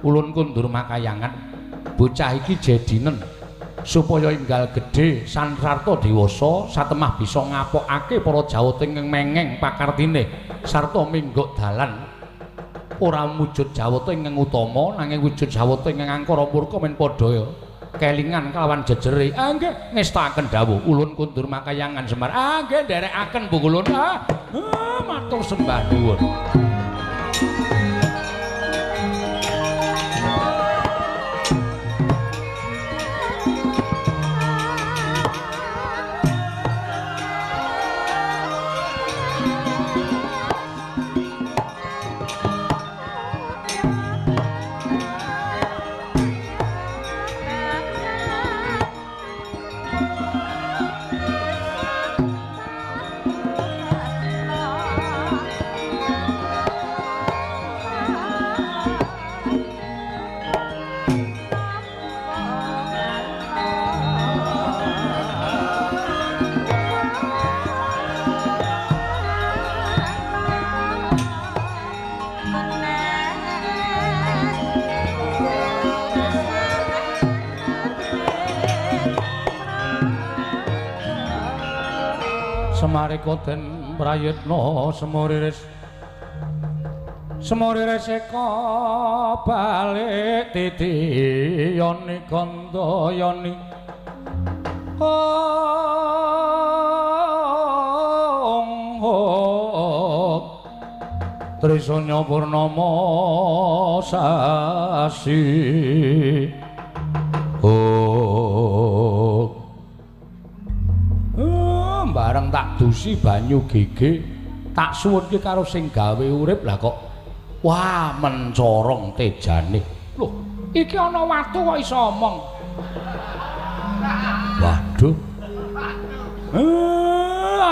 A: Ulun kundur makayangan bocah iki jedinen supaya enggal gedhe sansarta dewasa satemah bisa ngapokake para jawata ingkang mengeng pakartine sarta mingguk dalan. Ora wujud jawata ingkang utama nanging wujud jawata ingkang angkara murka men padha kelingan kelawan jejere. Ah nggih ngestakaken dawuh ulun kundur makayangan Semar. Ah nggih nderekaken Bu Ulun. Ah, matur sembah nuwun. Semarika den prayitna semuriris. Semuriris eka balik titi yoni gandayani. Ong hong Trisanya purnama sasi. Oh. Bareng tak dusi banyu gege, tak suwunke karo sing gawe urip lah kok. Wah, mencorong tejane. Loh, iki ana watu kok iso omong. Waduh.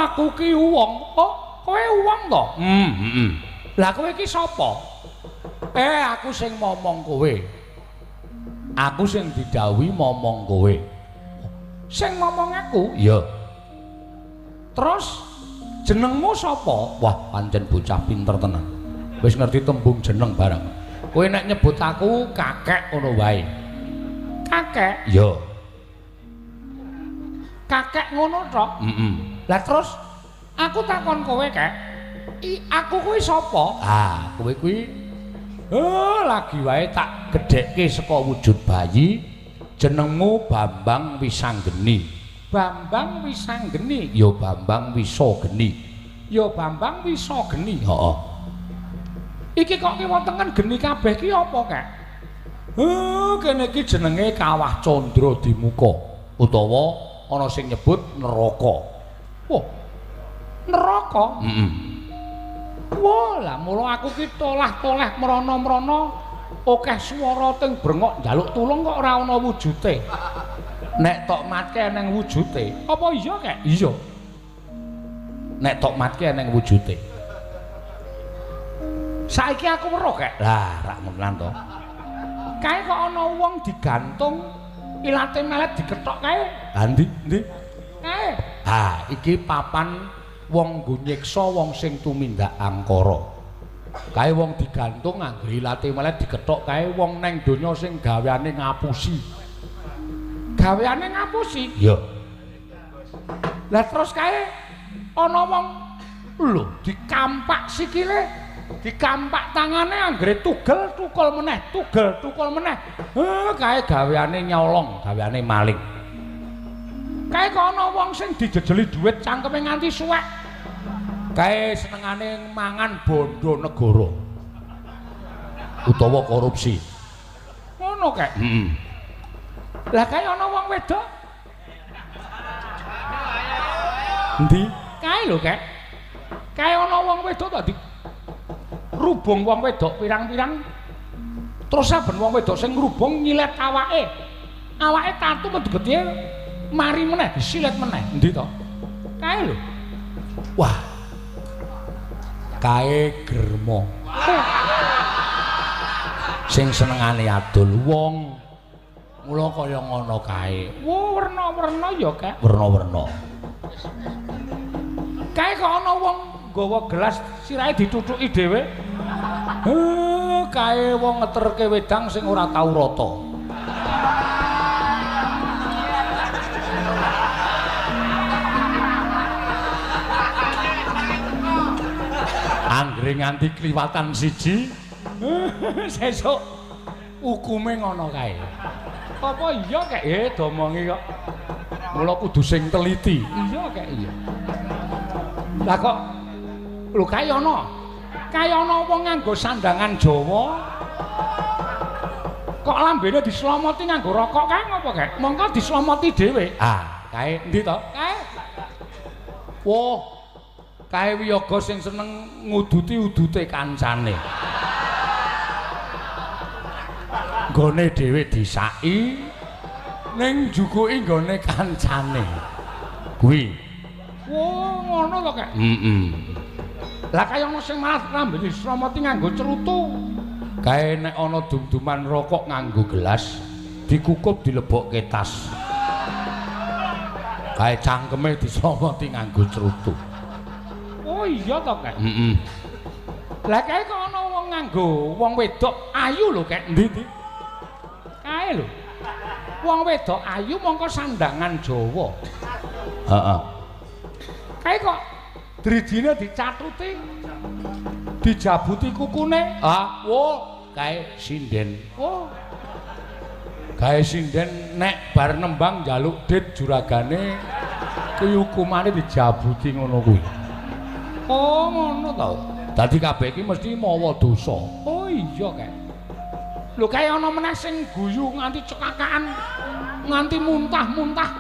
A: Aku ki wong. Oh, kowe wong to? Heeh. Lah kowe iki sapa? Aku sing momong kowe. Aku sing didhawuhi momong kowe. Sing momong aku? Iya. Terus jenengmu sapa? Wah, pancen bocah pinter tenan. Wis ngerti tembung jeneng barang. Kowe nek nyebut aku kakek ngono wae. Kakek? Iya. Kakek ngono tok? Heeh. Lah terus aku takon kowe, Kek. Aku kuwi sapa? Ah, kowe kuwi lagi wae tak gedhekke saka wujud bayi. Jenengmu Bambang Wisanggeni. Bambang Wisanggeni? Ya Bambang Wisageni. Ya Bambang Wisageni. Heeh. Iki kok kiwa tengen geni kabeh ki apa, Kek? Kene iki jenenge Kawah Candra Dimuka utawa ana sing nyebut neraka. Wah. Neraka? Heeh. Wah, lah mula aku ki tolah-toleh mrana-mrana akeh swara teng brengok njaluk tulung kok ora ana wujute. Nek tok matke eneng wujute. Apa iya, Kek? Iya. Nek tok matke eneng wujute. Saiki aku weruh, Kek. Lah, rak ngono to. Kae kok ana wong digantung ilate melet dikethok kae. Lah ndi? Ndi? Kae. Ha, iki papan wong nggo nyiksa wong sing tumindak angkara. Kae wong digantung anggere ilate melet dikethok kae wong neng donya sing gaweane ngapusi. Gaweane ngapusi? Iya. Lah terus kae ana wong lho dikampak sikile, dikampak tangane anggere tugel tukul meneh, tugel tukul meneh. Kae gaweane nyolong, gaweane maling. Kae kok ana wong sing dijejeli dhuwit cangkeme nganti suwek. Kae senengane mangan bondo negara utawa korupsi. Ngono, Kek? Heeh. Lah kae ana wong wedok. Endi? Kae lho, Kek. Kae ana wong wedok to rubung wong wedok pirang-pirang. Terus saben wong wedok sing ngrubung nyilet awake. Awake tatu metu getih mari meneh disilet meneh. Endi to? Kae lho. Wah. Kae germo. Sing senengane adol wong. Mula kaya ngono kae. Wah, werna-werna ya, Kek. Werna-werna. Kae kok ana wong nggawa gelas sirahe dithuthuki dhewe. Kae wong ngeterke wedang sing ora tau rata. Anggere nganti kliwatan siji, sesuk hukume ngono kae. Apa iya, Kek? Domongi kok. Mula kudu sing teliti. Iya, Kek, iya. Lah kok lho kae ana. Kae ana wong nganggo sandangan Jawa. Kok lambene dislomoti nganggo rokok kae ngopo, Kek? Mongko dislomoti dhewe. Ah, kae endi to? Kae. Wah, kae wiyaga sing seneng nguduti udute kancane. Nggone dhewe disaki ning njukuki nggone kancane. Kuwi. Wah, ngono to, Kek? Heeh. Lah kaya ana sing malah lambene dislomoti nganggo cerutu. Kae nek ana dum-duman rokok nganggo gelas, dikukup dilebokke tas. Kae cangkeme dislomoti nganggo cerutu. Oh iya to, Kek? Heeh. Lah kae kok ana wong nganggo wong wedok ayu lho, Kek. Endi-endi? Kae lho. Wong wedok ayu mongko sandangan Jawa. Heeh. Kae kok drijine dicathuti. Dijabuti kukune. Ah, wo, kae sinden. Oh. Gawe sinden nek bar nembang njaluk dit juragane kuwi hukumane dijabuti ngono kuwi. Oh, ngono to. Dadi kabeh iki mesti mawa dosa. Oh iya kae. Lho kae ana meneh sing guyu nganti cekakaan, nganti muntah-muntah.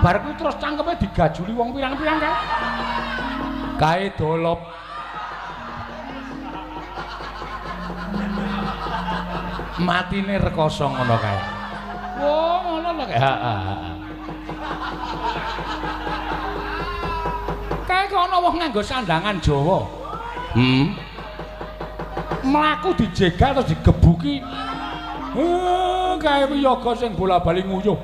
A: Bar kuwi terus cangkeme digajuli wong pirang-pirang kae. Kae dolop. Matine rekoso ngono kae. Oh, ngono lho kae. Heeh, heeh. Kae kok ana wong nganggo sandangan Jawa. Mlaku dijegal terus digebuki. Kae wiyaga sing bola-bali nguyuh.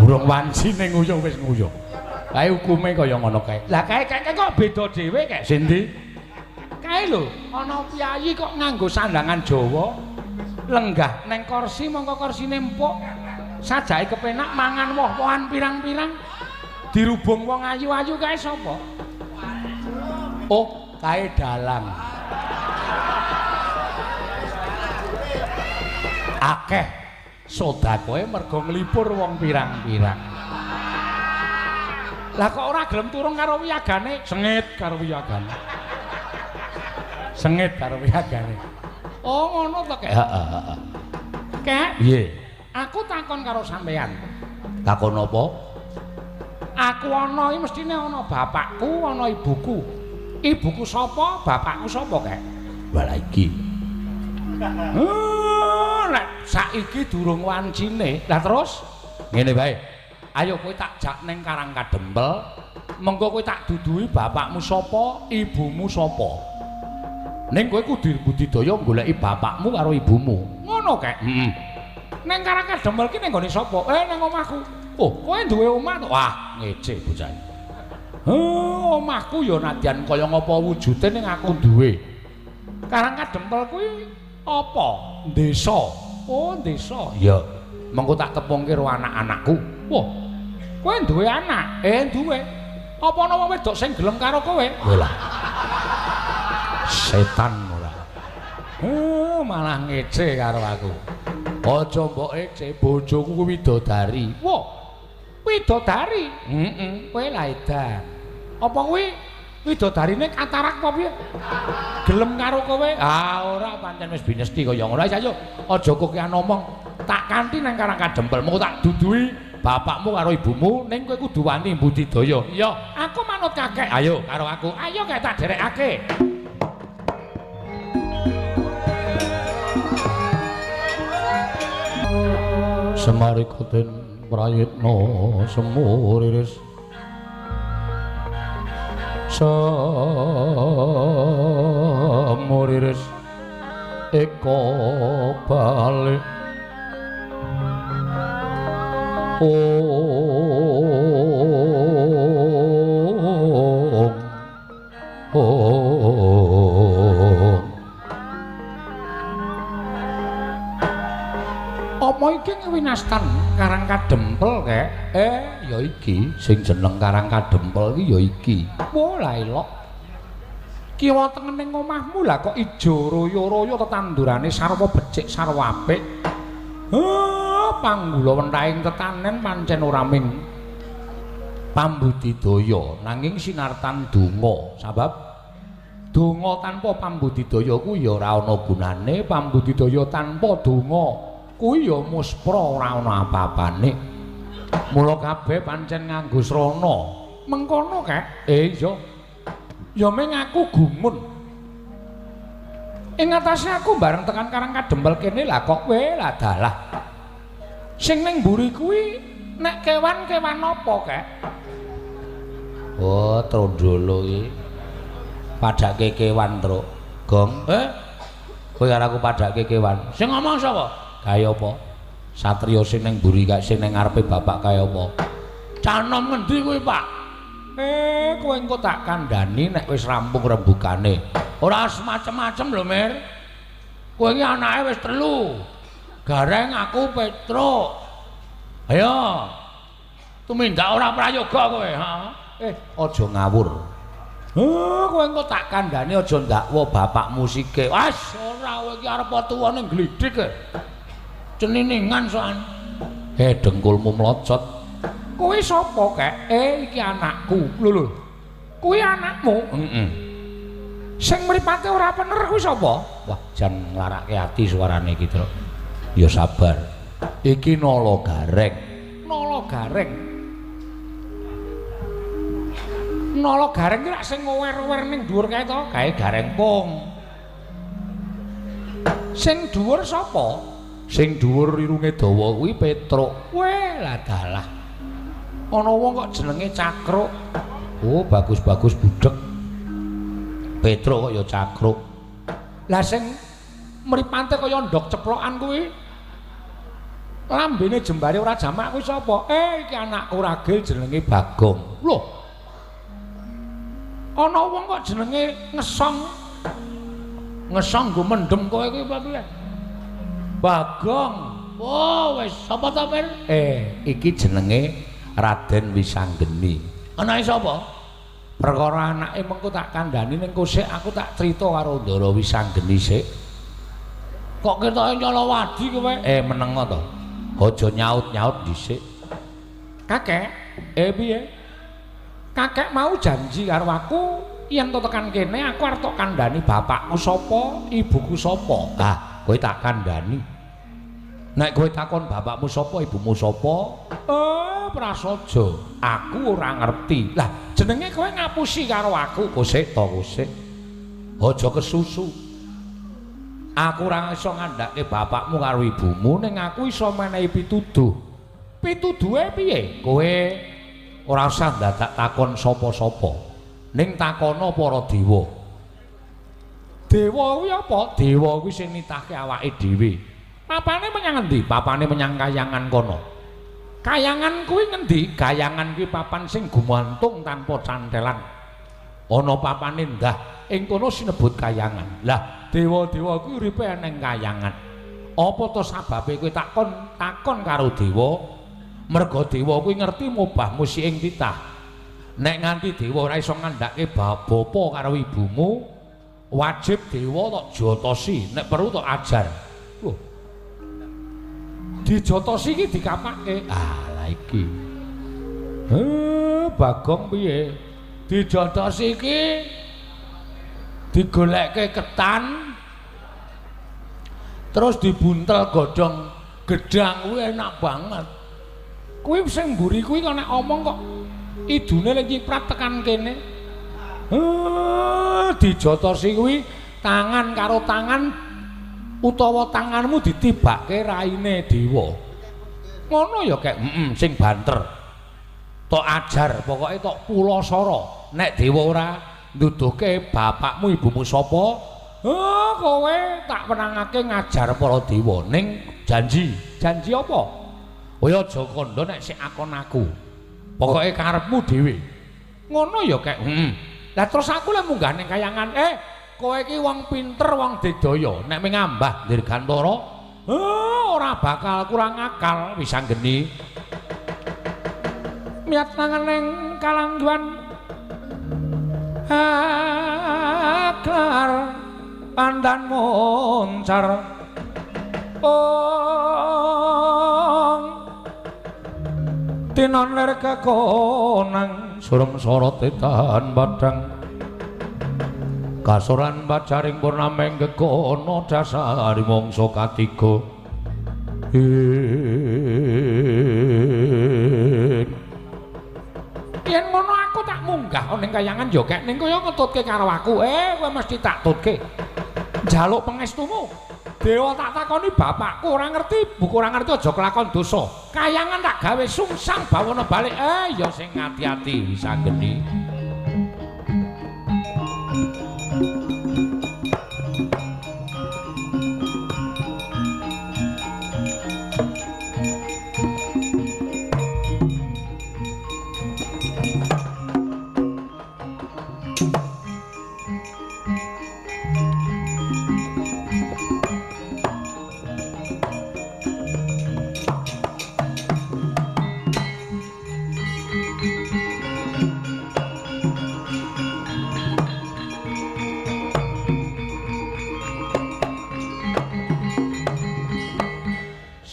A: Burung wancine nguyuh wis nguyuh. Kae hukume kaya ngono kae. Lah kae kae kok beda dhewe kae. Sindi? Kae lho, ana piyayi kok nganggo sandangan Jawa, lenggah neng kursi mongko kursine empuk, sajake kepenak mangan woh-wohan pirang-pirang, dirubung wong ayu-ayu kae sapa? Oh, kae dalang. Akeh sedekahe mergo nglipur wong pirang-pirang. Lah kok ora gelem turung karo wiyagane? Sengit karo wiyagane. Sengit karo wiyagane. Oh, ngono to, Kek?
B: Heeh, heeh.
A: Kek,
B: piye?
A: Aku takon karo sampean.
B: Takon apa?
A: Aku ana iki mestine ana bapakku, ana ibuku. Ibuku sapa, bapakku sapa, Kek?
B: Walah iki.
A: Nek saiki durung wancine. Lah terus
B: ngene wae.
A: Ayo kowe tak jak ning Karang Kadempel, mengko kowe tak duduhi bapakmu sapa, ibumu sapa.
B: Ning kowe kudu budidaya goleki bapakmu karo ibumu.
A: Ngono, Kek?
B: Heeh.
A: Ning Karang Kadempel ki ning nggone sapa? Ning omahku. Oh, kowe duwe omah to?
B: Wah, ngece bocah.
A: Omahku ya nadyan kaya ngapa wujude ning aku duwe. Karang Kadempel kuwi apa? Desa. Oh, desa.
B: Iya. Mengko tak tepungke karo anak-anakku.
A: Wah. Kowe duwe anak? Duwe. Apa ana wong wedok sing gelem karo kowe?
B: Lah. Setan ora.
A: Malah ngece karo aku.
B: Aja mbok ece, bojoku kuwi widodari.
A: Wah. Widodari?
B: Heeh.
A: Kowe lah edan. Apa kuwi widodarine katarak apa piye? Gelem karo kowe?
B: Ah, ora pancen wis binesti kaya ngono. Ayo aja kokean omong. Tak kanthi nang Karang Kadempel, mengko tak duduhi bapakmu karo ibumu ning kowe kudu wani budidaya.
A: Iya, aku manut kakek.
B: Ayo karo aku.
A: Ayo kek tak derekake.
B: Semarika den prayitna semuriris. Semuriris eka balik. Ong ong.
A: Apa iki winastan Karang Kadempel, Kek?
B: Ya iki sing jeneng Karang Kadempel iki ya iki.
A: Wah, lah elok. Kiwa tengen ning omahmu lah kok ijo royo-royo tetandurane sarwa becik sarwa apik. Panggula wentahing tetanen pancen ora ming
B: pambudidaya nanging sinartan donga. Sebab donga tanpa pambudidaya kuwi ya ora ana gunane, pambudidaya tanpa donga kuwi ya muspra ora ana apa-apane. Mula kabeh pancen nganggo srana.
A: Mengkono, Kek?
B: Iya.
A: Ya ming aku gumun. Ing atase aku bareng tekan Karang Kadempel kene lah kok kowe lah dalah. Sing ning mburi kuwi nek kewan-kewan apa, Kek?
B: Oh, trondolo iki. Padake kewan, Truk. Gong. Kowe karo aku padake kewan.
A: Sing ngomong sapa?
B: Kaya apa? Satriya sing ning mburi kae sing ning ngarepe bapak kaya apa?
A: Cah nom ngendi kuwi, Pak? Kowe engko tak kandhani nek wis rampung rembugane. Ora macem-macem lho, Mir. Kowe iki anake wis 3. Gareng aku Petruk. Ayo. Tumindak ora prayoga kowe, ha? Aja ngawur. Kowe engko tak kandhani aja ndakwa bapakmu sike. Wes, ora kowe iki arep tuwa ning glidhik. Ceniningan sokan. Dengkulmu mlocot. Kowe sapa, Kek? Iki anakku. Lho lho. Kuwi anakmu? Heeh. Sing mripate ora pener kuwi sapa? Wah, jan nglarake ati suarane iki, Truk. Ya sabar. Iki Nala Gareng. Nala Gareng. Nala Gareng ki lak sing ngower-ower ning dhuwur kae to? Kae Gareng Pung. Sing dhuwur sapa? Sing dhuwur irunge dawa kuwi Petruk. Weh, lah dalah. Ana wong kok jenenge Cakruk. Oh, bagus-bagus budhek. Petruk kok ya Cakruk. Lah sing mripate kaya ndok ceplokan kuwi lambene jembare ora jamak kuwi sapa? Iki anakku ragil jenenge Bagong. Loh. Ana wong kok jenenge Ngesong. Ngesong nggo mendem kowe kuwi apa piye? Bagong. Oh, wis sapa ta, Pir? Iki jenenge Raden Wisanggeni. Anake sapa? Perkara anake mengko tak kandhani ning kosek aku tak crita karo Ndara Wisanggeni sik. Kok ketoke nyalawadi kowe? Menengo to. Aja nyaut-nyaut dhisik. Kakek, piye? Kakek mau janji karo aku yen to tekan kene aku arep tok kandhani bapakku sapa, ibuku sapa. Ah, kowe tak kandhani. Nek kowe takon bapakmu sapa, ibumu sapa? Prasaja, aku ora ngerti. Lah, jenenge kowe ngapusi karo aku. Kosek to, kosek. Aja kesusu. Aku ora iso ngandhake bapakmu karo ibumu, ning aku iso menehi pituduh. Pituduhe piye? Kowe ora usah dadak takon sapa-sapa. Ning takono para dewa. Dewa kuwi apa? Dewa kuwi sing nitahke awake dhewe. Papane menyang endi? Papane menyang kayangan kono. Kayangan kuwi ngendi? Kayangan kuwi papan sing gumantung tanpa cantelan. Ana papane ndah, ing kono sinebut kayangan. Lah, dewa-dewa kuwi uripe ning kayangan. Apa to sababe kowe takon takon karo dewa? Merga dewa kuwi ngerti mubahmu si ing titah. Nek nganti dewa ora iso ngandhake bapa karo ibumu, wajib dewa tok jotosi, nek perlu tok ajar. Loh. Dijotosi iki dikapake. Ah, lah iki. Bagong piye? Dijotosi iki digolekke ketan terus dibuntel godhong gedang kuwi enak banget. Kuwi sing mburi kuwi kok nek omong kok idune lek nyiprat tekan kene. Dijotosi kuwi tangan karo tangan utawa tanganmu ditibake raine dewa. Ngono ya kek, sing banter. Tok ajar, pokoke tok pulasara. Nek dewa ora nduduhke bapakmu ibumu sapa, kowe tak wenangake ngajar para dewa. Ning janji, janji apa? Kowe aja kandha nek sik akon aku. Pokoke karepmu dhewe. Ngono ya kek, Lah terus aku lek munggah ning kayangan, kowe iki wong pinter, wong digdaya, nek mengambah dirgantara, ora bakal kurang akal Wisanggeni. Miyat nangening kalangguan aklar pandan moncar ong tinon lir kekonang surem sorote tahan padang kasoran pacaring purnameng gegono dasari mangsa katiga. Yen ngono aku tak munggah ning kayangan ya kek, ning kaya ngetutke karo aku. Kowe mesti tak tutke. Njaluk pangestumu. Dewa tak takoni bapakku ora ngerti, buku ora ngerti aja kelakon dosa. Kayangan tak gawe sungsang bawana balik. Ya sing ati-ati Wisanggeni.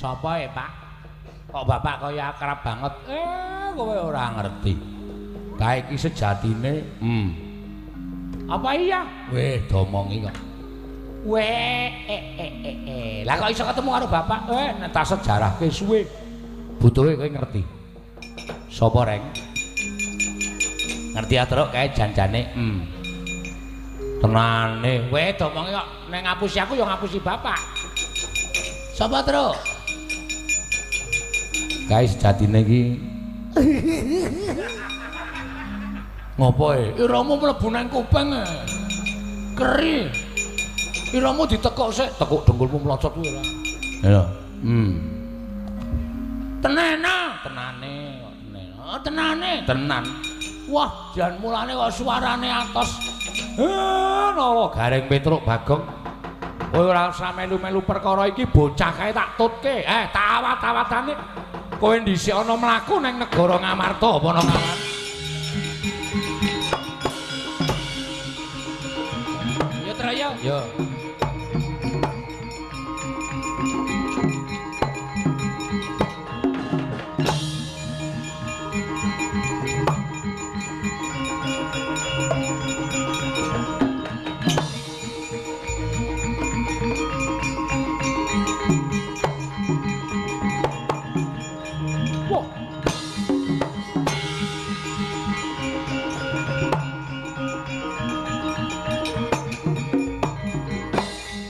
A: Sapa e, Pak? Kok bapak kaya akrab banget? Kowe ora ngerti. Kae iki sejatine, Apa iya? Weh, domongi kok. Weh, Lah kok iso ketemu karo bapak? Nek tak sejarahke suwe. Butuhe kowe ngerti. Sapa, Reng? Ngerti atruk kae janjane. Tenane. Weh, domongi kok nek ngapusi aku ya ngapusi bapak. Sapa, Truk? Kae sejatine iki ngopo e? Iramu mlebu nang kuping e. Keri. Iramu ditekuk sik, tekuk dengkulmu mlocot kuwi ora. Ya. Tenena, tenane kok tenena. Oh, tenane, tenan. Wah, jan mulane kok suarane atos. Nala Gareng Petruk Bagong. Kowe ora usah melu-melu perkara iki, bocah kae tak tutke. Tak awat-awatane. Kowe dhisik ana mlaku nang negara Ngamarta apa nang Ngamarta? Ya Traya. Ya.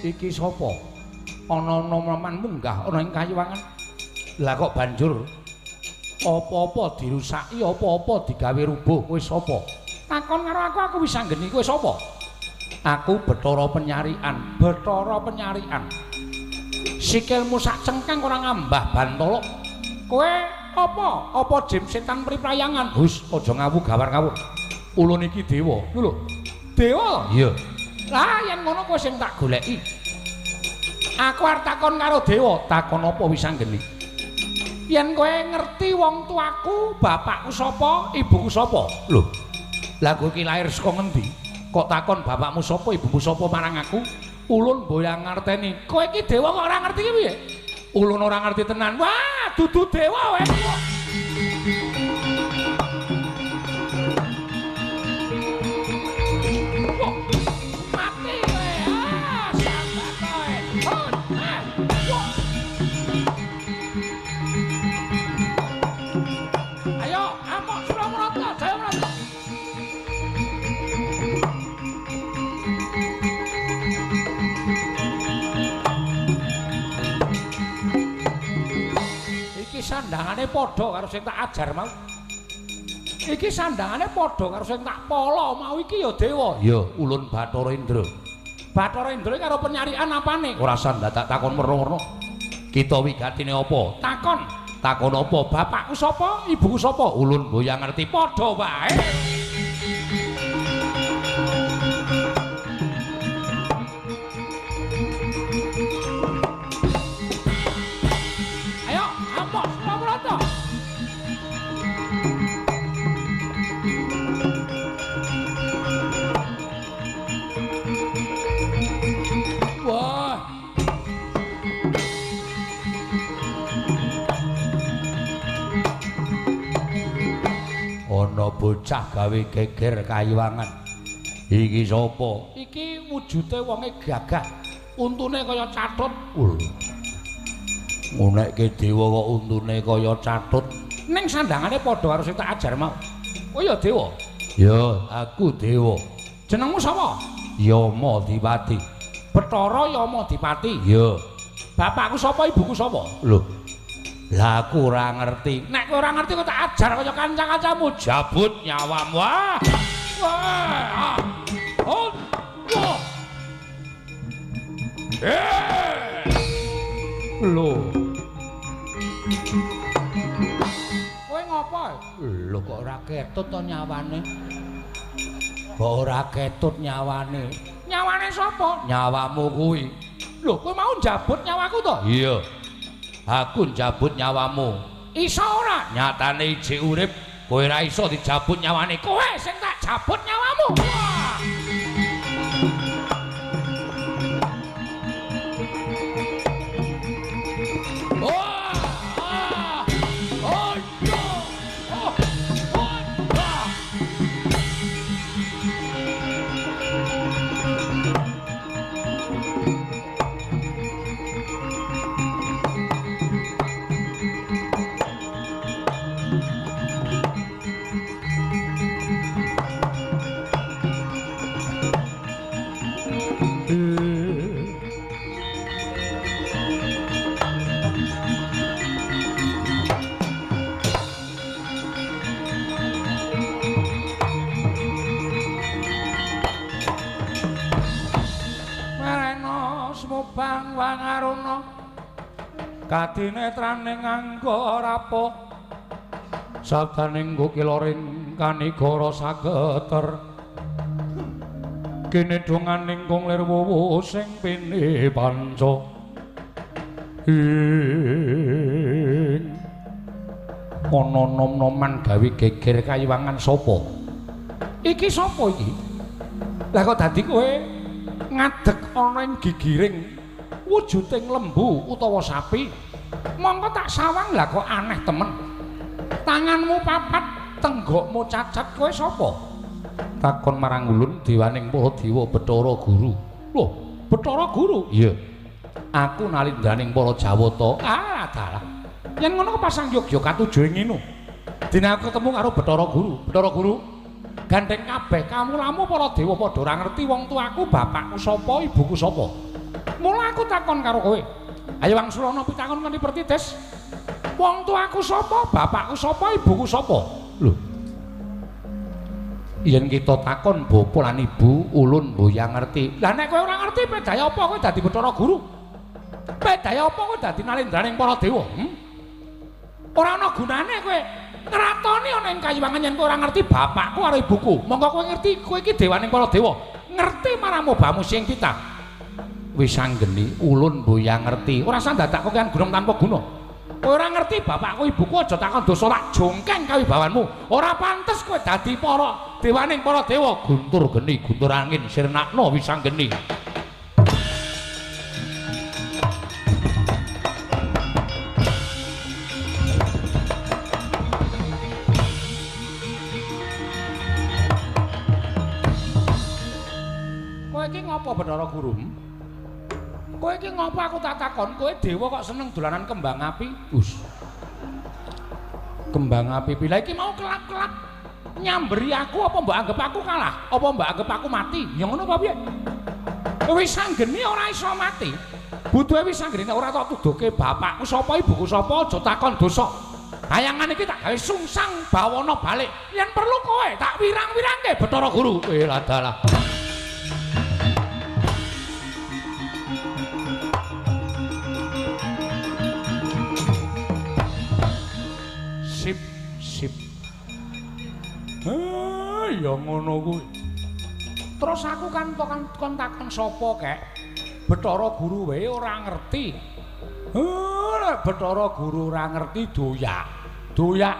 A: Iki sapa? Ana noman munggah ana ing kayuwangan. Lah kok banjur apa-apa dirusaki, apa-apa digawe rubuh, kowe sapa? Takon karo aku, aku wis anggeni kowe sapa? Aku Bathara Penyarikan, Bathara Penyarikan. Sikilmu sak cengkang ora ngambah bantala. Kowe apa? Apa jim setan priprayangan? Hus, aja ngawu gawar ngawur. Ulun iki dewa. Lho. Dewa? Iya. Lah yen ngono kowe sing tak goleki. Aku arep takon karo dewa, takon apa wis anggeni? Yen kowe ngerti wong tuaku, bapakku sapa, ibuku sapa? Lho. Lah kowe iki lahir saka ngendi? Kok takon bapakmu sapa, ibumu sapa marang aku? Ulun mboyang ngerteni. Kowe iki dewa kok ora ngerti ki piye? Ulun ora ngerti tenan. Wah, dudu dewa kowe. Mati kowe. Ah, sambat kowe. Ayo, amok Suramrata, Jayamrata. Iki sandangane padha karo sing tak ajar mau. Iki sandangane padha karo sing tak pala mau iki ya dewa. Ya, ulun Bathara Indra. Bathara Indra karo penyarikan apane? Ora usah ndadak takon werna-werna. Kita wigatine apa? Takon. Takon apa? Bapakku sapa? Ibuku sapa? Ulun mboyang ngerti padha wae. Ayo, amok Suramrata. Wah. Ana bocah gawe geger kayuwangan. Iki sapa? Iki wujude wonge gagah. Untune kaya catut. Ngunekke dewa kok untune kaya catut. Ning sandangane padha karo sing tak ajar mau. Oh ya dewa. Ya, aku dewa. Jenengmu sapa? Yama Dipati. Bathara Yama Dipati. Ya. Bapakku sapa, ibuku sapa? Lho. Lah aku ora ngerti. Nek kowe ora ngerti kok tak ajar kaya kanca-kancamu. Jabut nyawamu. Wah. Wah. Oh. Wah. Lho. Kowe ngopo? Lho kok ora ketut to nyawane? Kok ora ketut nyawane? Nyawane sapa? Nyawamu kuwi. Lho, kowe mau njabut nyawaku to? Iya. Aku njabut nyawamu. Iso ora? Nyatane ijik urip, kowe ora iso dijabut nyawane. Kowe sing tak jabut nyawamu. Wah. Oh. Mubang Wangaruna kadinetraning angga rapuh sabdaning kukiloring kanigara sageter kene donganing kung lir wuwu sing pini panca ing ana nom-noman gawe geger kayiwangan sapa iki sapa iki lah kok dadi kowe ngadeg ana ing gigiring wujuding lembu utawa sapi mongko tak sawang lah kok aneh temen tanganmu papat tenggokmu cacat kowe sapa takon marang ulun dewaning para dewa Bathara Guru. Lho, Bathara Guru? Iya. Aku nalindraning para Jawata. Ah, dalah. Yen ngono pasang yogya katuju ing ngene. Dene aku ketemu karo Bathara Guru. Bathara Guru, gandeng kabeh kawulamu para dewa padha ora ngerti wong tuaku, bapakku sapa, ibuku sapa. Mula aku takon karo kowe. Ayo wangsulana pitakon kanthi pertitis. Wong tuaku sapa, bapakku sapa, ibuku sapa? Lho. Yen kita takon bapa lan ibu, ulun mboyang ngerti. Lah nek kowe ora ngerti pedaya apa kowe dadi Bathara Guru? Pedaya apa kowe dadi nalendraning para dewa? Ora ana gunane kowe ngratoni ana ing kayiwangan yen kowe ora ngerti bapakku karo ibuku. Monggo kowe ngerti kowe iki dewaning para dewa. Ngerti marang mobamu sing kita. Wis anggeni ulun mboyang ngerti. Ora usah dadak kokean gunung tanpa guna. Kowe ora ngerti bapakku ibuku aja takon dosa tak jongkeng kawibawanmu. Ora pantes kowe dadi para dewaning para dewa. Guntur geni, guntur angin sirnakno wis anggeni. Kowe iki ngopo Bathara Guru? Kowe iki ngopo aku tak takon, kowe dewa kok seneng dolanan kembang api? Us. Kembang api pila iki mau kelap-kelap nyamberi aku apa mbok anggap aku kalah? Apa mbok anggap aku mati? Ya ngono apa piye? Wis anggeni ora iso mati. Butuhe wis anggeni nek ora tok tuduhke bapakku sapa, ibuku sapa, aja takon dosa. Bayangan iki tak gawe sungsang bawana balik. Yen perlu kowe tak wirang-wirangke Bathara Guru. Eh dalah. Sip, sip. Ya ngono kuwi. Terus aku kan kon takon sapa kek? Bathara Guru wae ora ngerti. Nek Bathara Guru ora ngerti doyak. Doyak.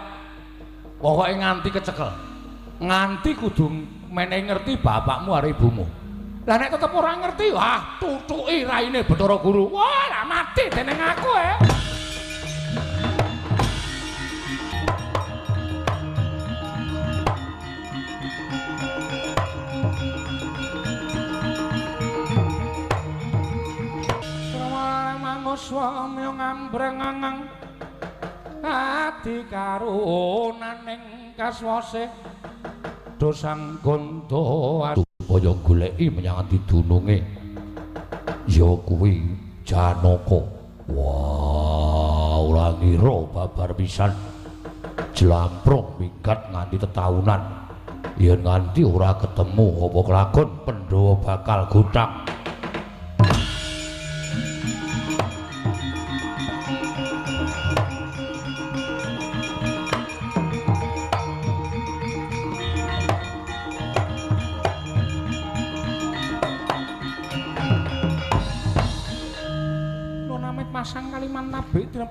A: Pokoke nganti kecekel. Nganti kudu menehi ngerti bapakmu karo ibumu. Lah nek tetep ora ngerti, wah tutuki raine Bathara Guru. Wah, lah mati dening aku eh. Swami ngambreng adi karunaning kaswase dosang gondo
B: supaya goleki menyang ati dununge ya kuwi Janaka. Wah, ora ngira babar pisan jlamprong minggat nganti tetaunan yen nganti ora ketemu apa kelakon Pandhawa bakal gothang.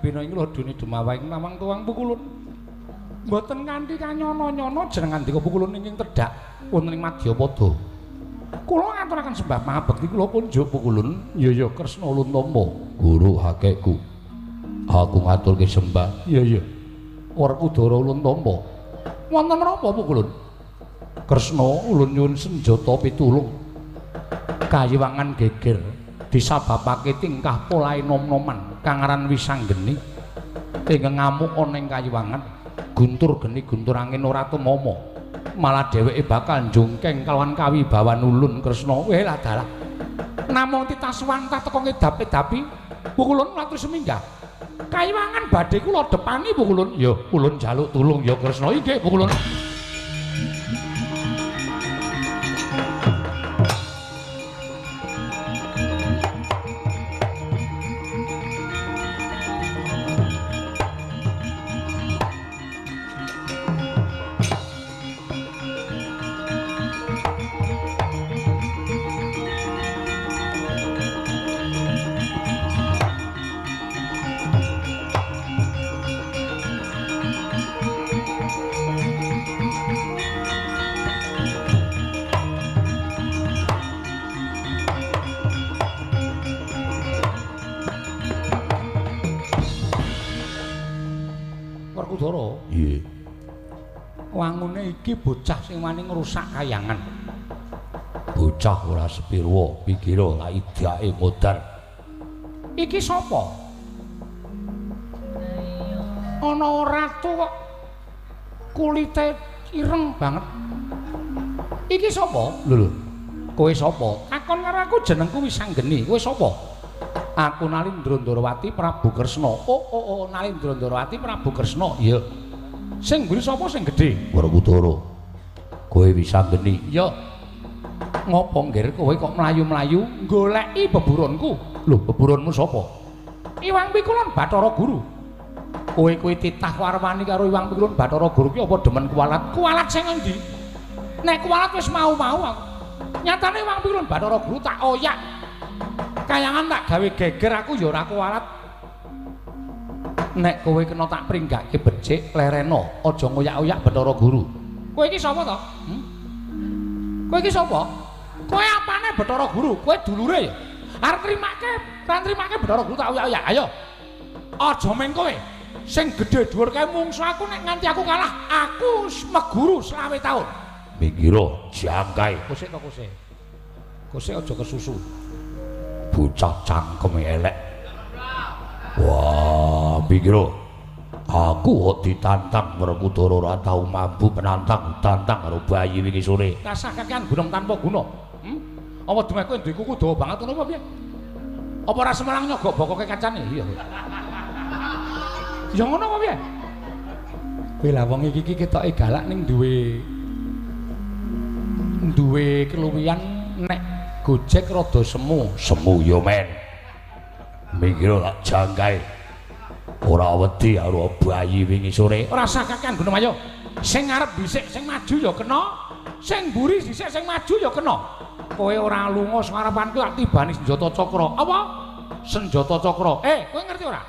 A: Bena ing lodone dumawaing nawang tuwang pukulun. Mboten kanthi kanyono-nyono jeneng ngandika pukulun ingkang tedhak wonten ing Madyapada. Kula ngaturaken sembah pangabekti kula kunjuk pukulun. Ya ya Kresna ulun tampa.
B: Guru hakekku. Aku ngaturke sembah.
A: Ya ya. Werkudara ulun tampa. Wonten menapa pukulun? Kresna ulun nyuwun senjata pitulung. Kayiwangan geger disababake tingkah polahe nom-noman kang aran Wisanggeni ingkang ngamuk ana ing kayiwangan guntur geni guntur angin ora tumama malah dheweke bakal njungkeng kalawan kawibawan ulun Kresna. Weh lah dalah namung titas wantah teka ngedap-edapi pukulun latur seminggah kayiwangan badhe kula depani pukulun.
B: Ya ulun jaluk tulung ya Kresna. Inggih pukulun.
A: Werkudara.
B: Iya.
A: Wangune iki bocah sing wani ngrusak kayangan.
B: Bocah ora sepirwa, pikira lak idake modar.
A: Iki sapa? Ana ratu kok kulite ireng banget. Iki sapa? Lho lho. Kowe sapa? Takon karo aku jenengku Wisanggeni. Kowe sapa? Aku Nalindra Ndrawati Prabu Kresna. Oh oh oh, Nalindra Ndrawati Prabu Kresna. Iya. Sing mburi sapa sing gedhe?
B: Werkudara. Kowe Wisanggeni.
A: Iya. Ngopo nggir kowe kok mlayu-mlayu goleki beburonku? Lho, beburonmu sapa? Iwang Pikulun Bathara Guru. Kowe kuwi titah warwani karo Iwang Pikulun Bathara Guru ki apa demen kuwalat? Kuwalat sing endi? Nek kuwalat wis mau-mau aku. Nyatane Iwang Pikulun Bathara Guru tak oyak. Kayangan tak gawe geger aku ya ora kuwalat. Nek kowe kena tak pringgake becik lereno, aja ngoyak-oyak Bathara Guru. Kowe iki sapa to? Kowe iki sapa? Kowe apane Bathara Guru? Kowe dulure ya? Arep trimake, ra trimake Bathara Guru tak oyak-oyak. Ayo. Aja meng kowe. Sing gedhe dhuwur kae mungsu aku nek nganti aku kalah, aku meguru 25 taun.
B: Minggiro jangkae.
A: Kosek to kosek. Kosek aja kesusu.
B: Bocah cangkeme elek. Wah, minggiro. Aku kok ditantang Werkudara ora tau mampu penantang tantang karo bayi wingi sore.
A: Rasah kakean gunung tanpa guna. Apa dumeh kowe duwe kuku dawa banget ngono apa piye? Apa ora semelang nyogok bokoke kancane? Iya. Ya ngono apa piye? Kowe lah wong iki iki ketoke galak ning duwe keluwihan nek Gojek rada semu.
B: Semu ya men. Minggiro tak jangkae. Ora wedi karo bayi wingi sore.
A: Ora usah kakean gunung ayo. Sing ngarep dhisik sing maju ya kena, sing mburi dhisik sing maju ya kena. Kowe ora lunga sarepanku tak tibani senjata cakra. Apa? Senjata cakra. Kowe ngerti ora?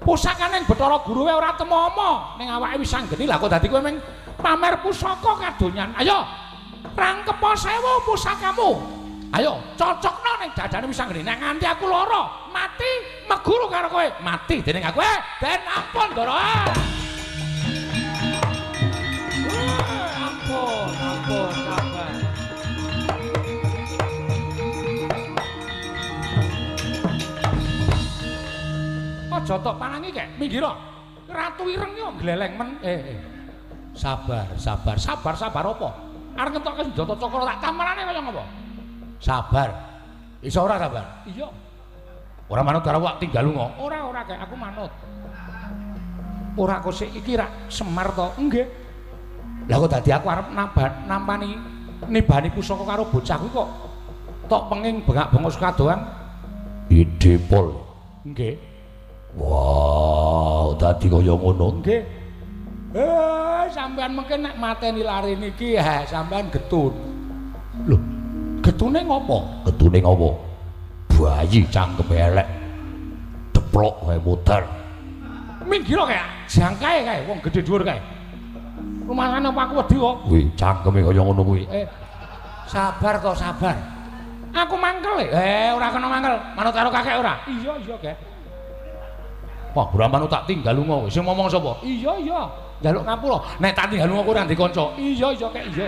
A: Pusakane Bathara Guru wae ora temomo ning awake wis anggeni lah kok dadi kowe meng pamer pusaka kadonyan. Ayo. Rangkepa sewu pusakamu. Ayo, cocokno ning dadane wis anggeni. Nek nganti aku lara, mati meguru karo kowe. Mati dening aku. Den ampun, Ndara. Ampun, ampun, sabar. Aja tok panangi kek, minggir. Ratu ireng yo gleleng men. Sabar, sabar, sabar, sabar apa? Arep ngetokke senjata cakra tak tamarane kaya ngopo?
B: Sabar. Iso ora sabar?
A: Iya.
B: Ora manut karo wak tinggal lunga.
A: Ora, ora kek aku manut. Ora kosek iki rak Semar to? Nggih. Lah kok dadi aku arep nampani nibani pusaka karo bocah kuwi kok tok penging bengak-bengok sekadoan.
B: Ide pol.
A: Nggih.
B: Wah, dadi kaya ngono.
A: Nggih. Sampean mungkin nek mateni lare niki, sampean getun. Lho, getune ngopo?
B: Getune ngopo? Bayi cangkeme elek. Deplok wae modar.
A: Minggir kae, jangkae kae wong gedhe dhuwur kae. Rumasane apa aku wedi kok?
B: Kuwi cangkeme kaya ngono kuwi.
A: Sabar to, sabar. Aku mangkel. Ora kena mangkel. Manut karo kakek ora? Iya, iya, Kek.
B: Wah, ora manut tak tinggal lunga. Sing ngomong sapa?
A: Iya, iya. Njaluk ngapura. Nek tak tinggal lunga aku ora ndek kanca. Iya, iya, Kek, iya.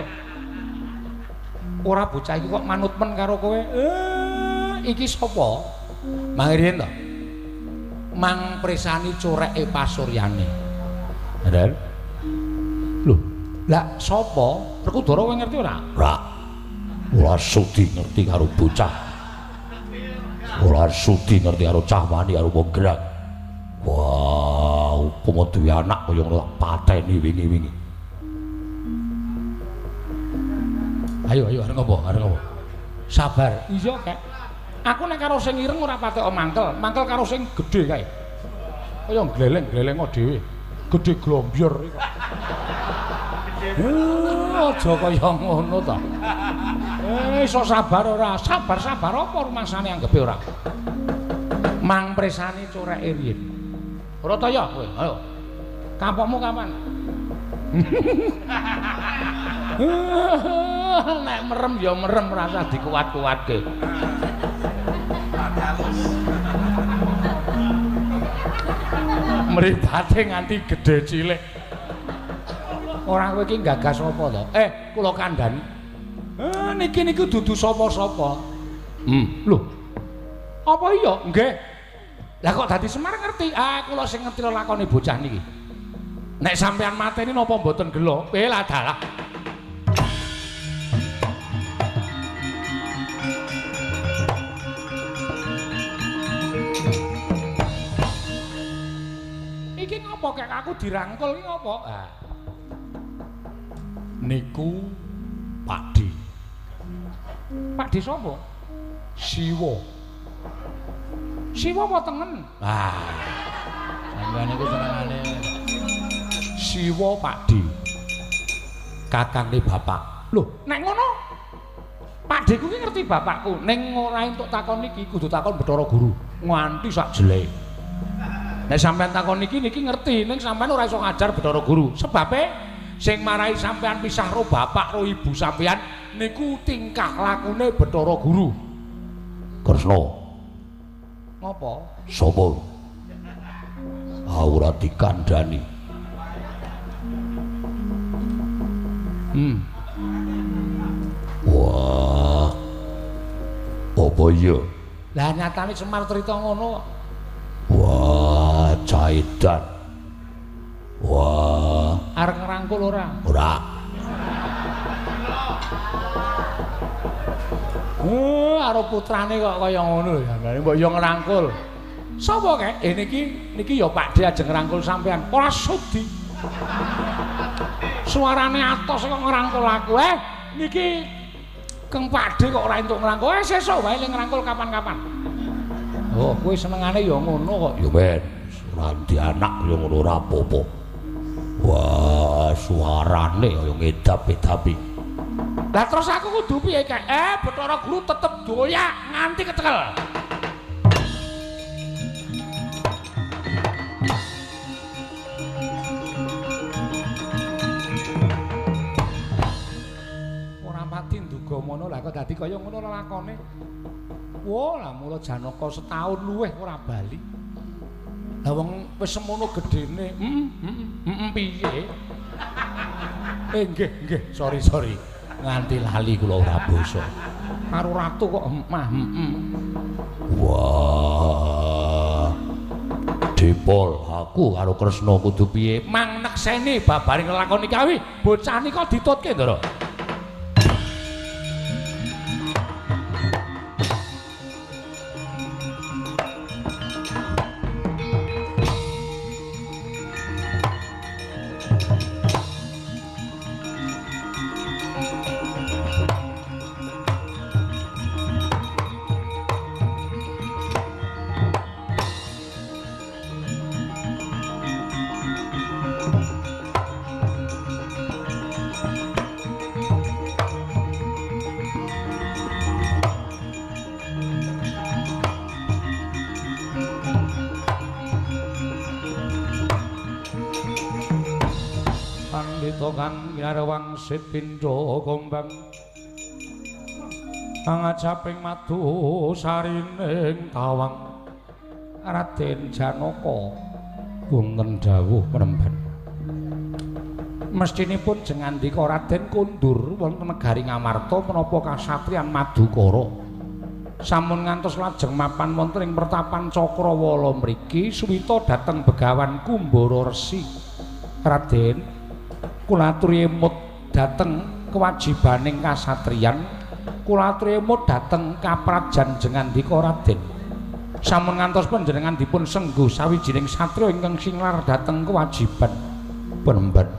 A: Ora bocah iki kok manut men karo kowe. Iki sapa? Mang riyen to. Mang presani coreke pasuryane.
B: Bener?
A: Lho, lah sapa? Werkudara kowe ngerti ora?
B: Ora. Ora sudi ngerti karo bocah. Ora sudi ngerti karo cah wani karo wong gerak. Wah, upama duwe anak kaya ngono tak pateni wingi-wingi.
A: Ayo, ayo, arep ngopo? Arep ngopo? Sabar. Iya, Kek. Aku nek karo sing ireng ora patek mangkel, mangkel karo sing gedhe kae. Kaya gleleng-gleleng dhewe. Gedhe glombyor iki kok. Aja kaya ngono ta. Iso sabar ora? Sabar-sabar apa rumasane anggepe ora? Mang presani coreke riyin. Ora ta ya kowe? Ayo. Kapokmu kapan? Nek merem ya merem rasa dikuat-kuatke. Mripate nganti gedhe cilik. Ora kowe iki gagas apa to? Kula kandhani. Niki niku dudu sapa-sapa. Lho. Apa iya? Nggih. Lah kok dadi Semar ngerti? Ah, kula sing ngerti lelakone bocah niki. Nek sampean mateni napa mboten gelo? Lah dalah. Iki ngopo kek aku dirangkul iki ngopo? Ah. Niku Pakde. Pakde sapa? Siwa. Siwa apa tengen? Ah.
B: Sampeyan niku senengane
A: Siwa Pakde. Kakangne bapak. Lho, nek ngono Pakdeku ki ngerti bapakku. Ning ora entuk takon niki kudu takon Bathara Guru nganti sak jelek. Nek sampean takon niki niki ngerti, ning sampean ora iso ngajar Bathara Guru. Sebabe sing marai sampean pisah ro bapak ro ibu sampean niku tingkah lakune Bathara Guru.
B: Kresna.
A: Ngopo?
B: Sapa? Ora dikandhani. Wah. Apa iya?
A: Lah nyatane Semar crita ngono kok.
B: Wah, caidan. Wah,
A: arep ngrangkul ora?
B: Ora.
A: Karo putrane kok kaya ngono ya. Mbok yo ngrangkul. Sapa kek? Niki niki ya Pakde ajeng ngrangkul sampean. Ora sudi. Suarane atos kok ngrangkul aku. Niki Kang Pakde kok ora entuk ngrangkul. Sesuk wae le ngrangkul kapan-kapan. Oh, kowe senengane ya ngono kok.
B: Ya ben, ora ndi anak ya ngono ora apa-apa. Wah, suarane kaya ngedap-edapi.
A: Lah terus aku kudu piye kek? Bathara Guru tetep doyak nganti kecekel. Ora pati nduga mono lah kok dadi kaya ngono lelakone. Wah, lah mula Janaka setahun luwih ora bali. Lah wong wis semono gedene. Piye? Nggih, nggih, sorry. Nganti lali kula ora basa. Karo ratu kok mah.
B: Wah. Dipol, aku karo Kresna kudu piye?
A: Mang nekseni babaring lelakon iki awi, bocah nika ditutke, Ndara. Kang wangsit pindha gombang angajaping madu sarining tawang Raden Janaka wonten dawuh penemban. Mestinipun jengandika Raden kondur wonten negari Ngamarta menapa kasatriyan Madukara sampun ngantos lajeng mapan wonten ing pertapan Cakrawala mriki suwita dhateng Begawan Kumbara Resi. Raden, kula aturi emut dhateng kewajibaning kasatriyan, kula aturi emut dhateng kaprajan jengandika Raden. Sampun ngantos panjenengan dipun sengguh sawijining satriya ingkang singlar dhateng kewajiban.
B: Penemban,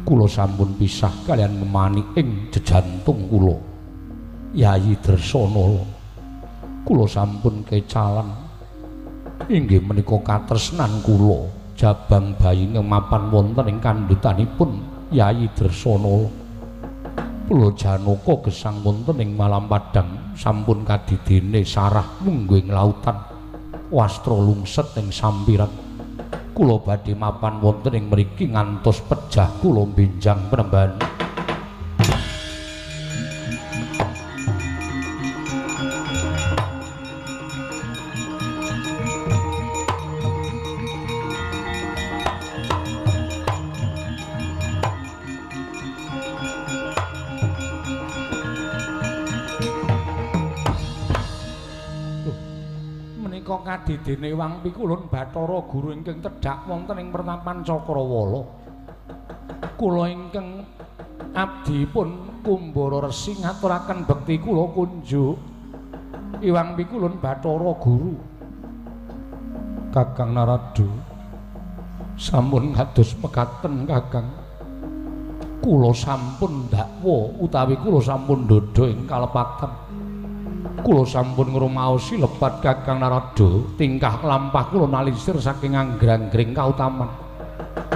B: kula sampun pisah kalian memani ing jejantung kula Yayi Dresanala. Kula sampun kecalan inggih menika katresnan kula jabang bayi mapan wonten ing kandhutanipun Yayi Dresanala. Kula Janaka gesang wonten ing malam padhang sampun kadidene sarah mungguh ing lautan wastra lungset ing sampiran. Kula badhe mapan wonten ing mriki ngantos pejah kula benjang penemban.
A: Menika kadidene Wang Pikulun Bathara Guru ingkang tedhak wonten ing pertapan Cakrawala. Kula ingkang abdipun Kumbara Resi ngaturaken bekti kula kunjuk Iwang Pikulun Bathara Guru. Kakang Narada, sampun kados mekaten Kakang. Kula sampun dakwa utawi kula sampun ndhodha ing kalepatan. Kula sampun ngrumaosi lepat Kakang Narada, tingkah lampah kula nalisir saking anggrang-gring kautaman.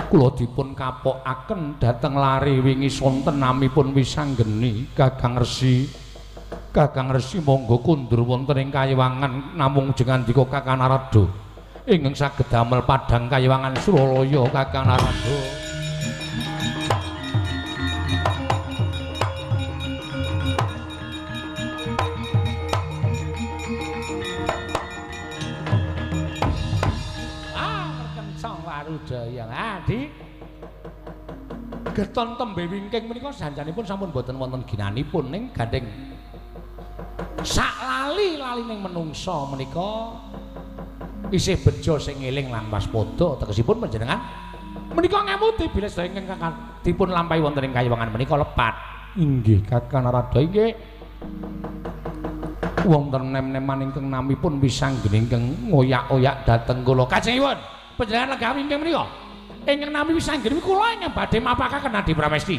A: Kula dipun kapokaken dhateng lare wingi sonten namipun Wisanggeni. Kakang Resi, Kakang Resi monggo kundur wonten ing kayiwangan namung jengandika Kakang Narada ingkang saged damel padhang kayiwangan Suralaya. Kakang Narada. Warudaya Adi geton tembe wingking menika sanjanipun sampun boten wonten ginanipun ning gandeng sak lali-lalining menungsa menika isih bejo sing eling lan waspada. Tegesipun panjenengan menika ngemuti bilih sedaya ingkang dipun lampahi wonten ing kayiwangan menika lepat. Inggih Kakang Narada, inggih. Wonten nem-neman ingkang namipun Wisanggeni ingkang ngoyak-oyak dhateng kula. Kajengipun panjenengan lenggah wingking menika ingkang nami Wisanggeni kula ingkang badhe mapakaken Adi Pramesti.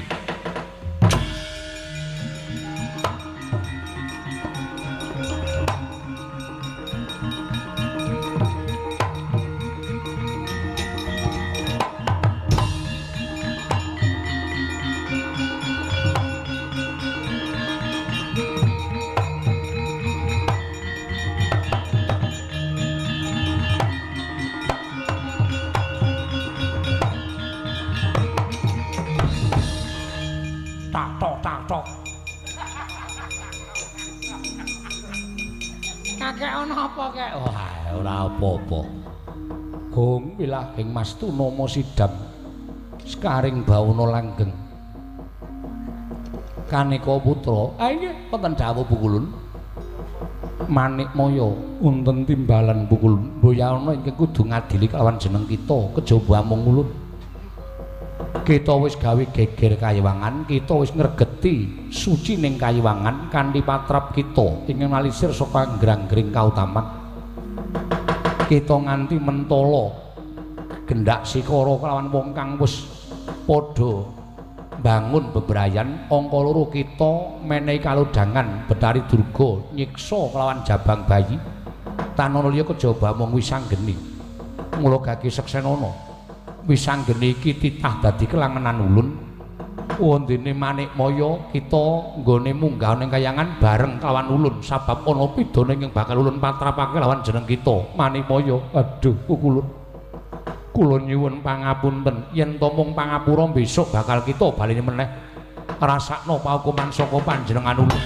A: Kakek ana apa kek? Wah, ora apa-apa. Gong wilahing mastu nama sidam sekaring bawana langgeng. Kaneka putra, ah inggih wonten dawuh Pukulun. Manikmaya wonten timbalan Pukulun. Mboyana ingkang kudu ngadili kelawan jeneng kita kejaba amung ulun. Kita wis gawe geger kayiwangan, kita wis ngregeti suci ning kayiwangan kanthi patrap kita ingkang nalisir saka anggrang-gring kautaman. Kita nganti mentala gendak sikara kelawan wong kang wis padha bangun bebrayan angka loro kita menehi kalodhangan Betari Durga nyiksa kelawan jabang bayi tanana liya kejaba mung Wisanggeni. Mula gage seksenana Wisanggeni iki titah dadi kelangenan ulun. Wondene Manikmaya kita nggone munggah ning kayangan bareng kawan ulun sabab ana pidana ingkang bakal ulun patrapake lawan jeneng kita Manikmaya. Aduh Pukulun, kula nyuwun pangapunten yen to mung pangapura besok bakal kita baleni meneh rasakno paukuman saka panjenengan ulun.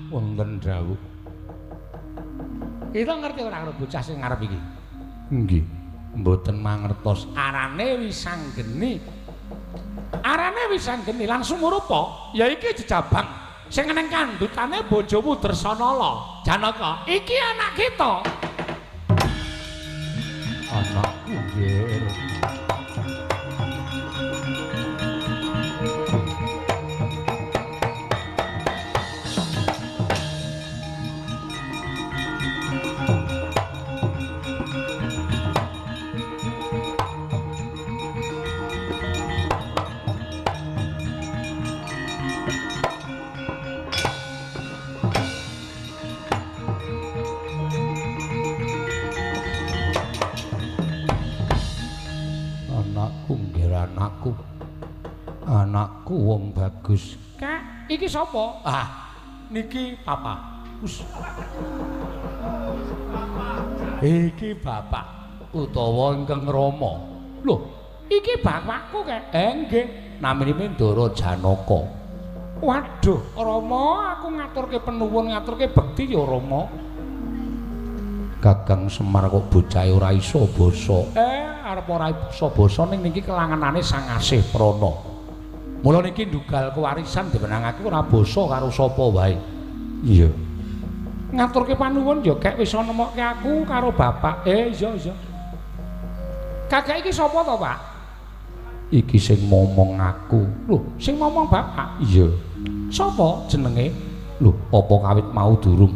A: Wonten dawuh. Kita ngerti ora karo bocah sing ngarep iki? Nggih, mboten mangertos. Arane Wisanggeni. Arane Wisanggeni lan sumurupa ya iki jejabang sing neng kandhutane bojomu Dresanala. Janaka, iki anak kita. Anakku nggih. Anakku wong bagus. Kak, iki sapa? Ah, niki papa. Us. Iki bapak utawa ingkang Rama. Lho, iki bapakku kek. Nggih, naminipun Ndara Janaka. Waduh, Rama, aku ngaturke penuwun, ngaturke bekti ya Rama. Kakang Semar kok bocahe ora iso basa. Arep ora iso basa ning niki kelangenane Sang Asih Prana. Mula niki ndugal kewarisan diwenangake ora basa karo sapa wae. Iya. Ngaturke panuwun ya kek wis nemokke aku karo bapak. Iya iya. Kakek iki sapa to, Pak? Iki sing momong aku. Lho, sing momong bapak? Iya. Sapa jenenge? Lho, apa kawit mau durung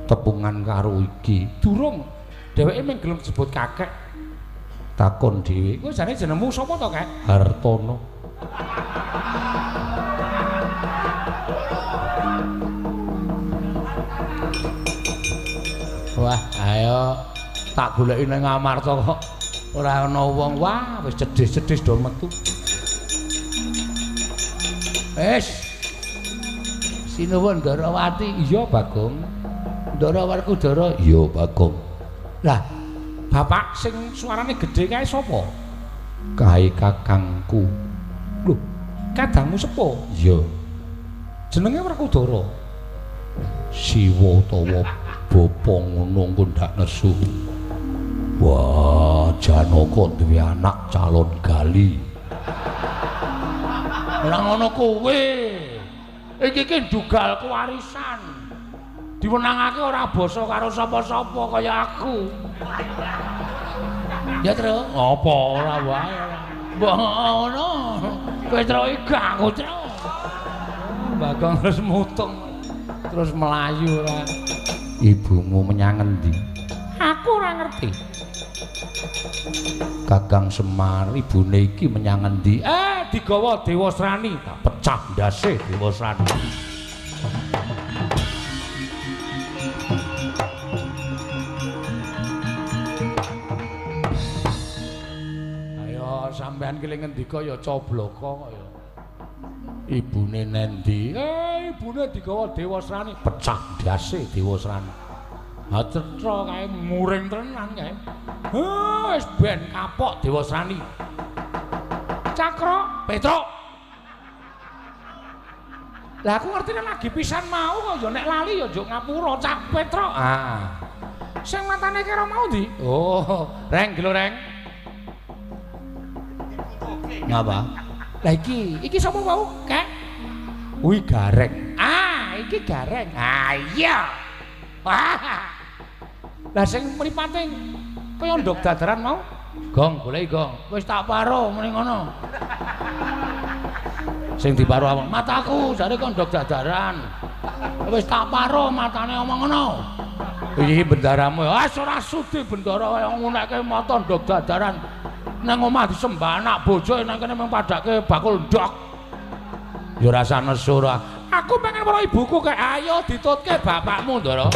A: tepungan karo iki? Durung. Dheweke mung gelem disebut kakek. Takon dhewe. Kowe jane jenengmu sapa to, Kek? Hartono. Wah, ayo tak goleki ning Amarta kok ora ana wong. Wah, wis cedhis-cedhis do metu. Wis. Sinuwun Ndarawati. Iya, Bagong. Ndara Werkudara. Iya, Bagong. Lah, bapak sing suarane gedhe kae sapa? Kae kakangku. Lho, kadangmu sepuh? Iya. Jenenge Werkudara. Siwa utawa bapa ngono engko ndak nesu. Wah, Janaka duwe anak calon gali. Ora ngono kowe. Iki ki ndugal kewarisan. Diwenangake ora basa karo sapa-sapa kaya aku. Ya, Tru. Apa ora wae. Mbok ngono. Kowe Tru iki aku, Tru. Bagong terus mutung. Terus melayu ora. Ibumu menyang endi? Aku ora ngerti. Kakang Semar, ibune iki menyang endi? Digawa Dewasrani. Tak pecah ndase Dewasrani. Ayo sampean ki le ngendika ya cobloko kok ya. Ibune nendi? Ibune digawa Dewasrani. Pecah ndase Dewasrani. Ha cetha kae muring tenan kae. Wis ben kapok Dewasrani. Cakra, Petruk. Lah aku ngertine lagi pisan mau kok ya nek lali ya njuk ngapura Cak Petruk. Ah. Sing matane kira mau ndi? Oh, Reng gelo Reng. Ngapa? Lah iki, iki sapa wau, Kek? Kuwi Gareng. Ah, iki Gareng. Ah iya. Wah. Lah sing mripate kaya ndok dadaran mau? Gong, goleki gong. Wis tak paro muni ngono. Sing diparo awak mataku jare kok ndok dadaran. Wis tak paro matane omong ngono. Iki bendaramu. Ah ora sudi bendara kaya ngunekke mata ndok dadaran. Nang omah disembah anak bojo nang kene mung padake bakul ndok. Ya ora usah nesu ora. Aku pengen weruh ibuku kek ayo ditutke bapakmu, Ndara.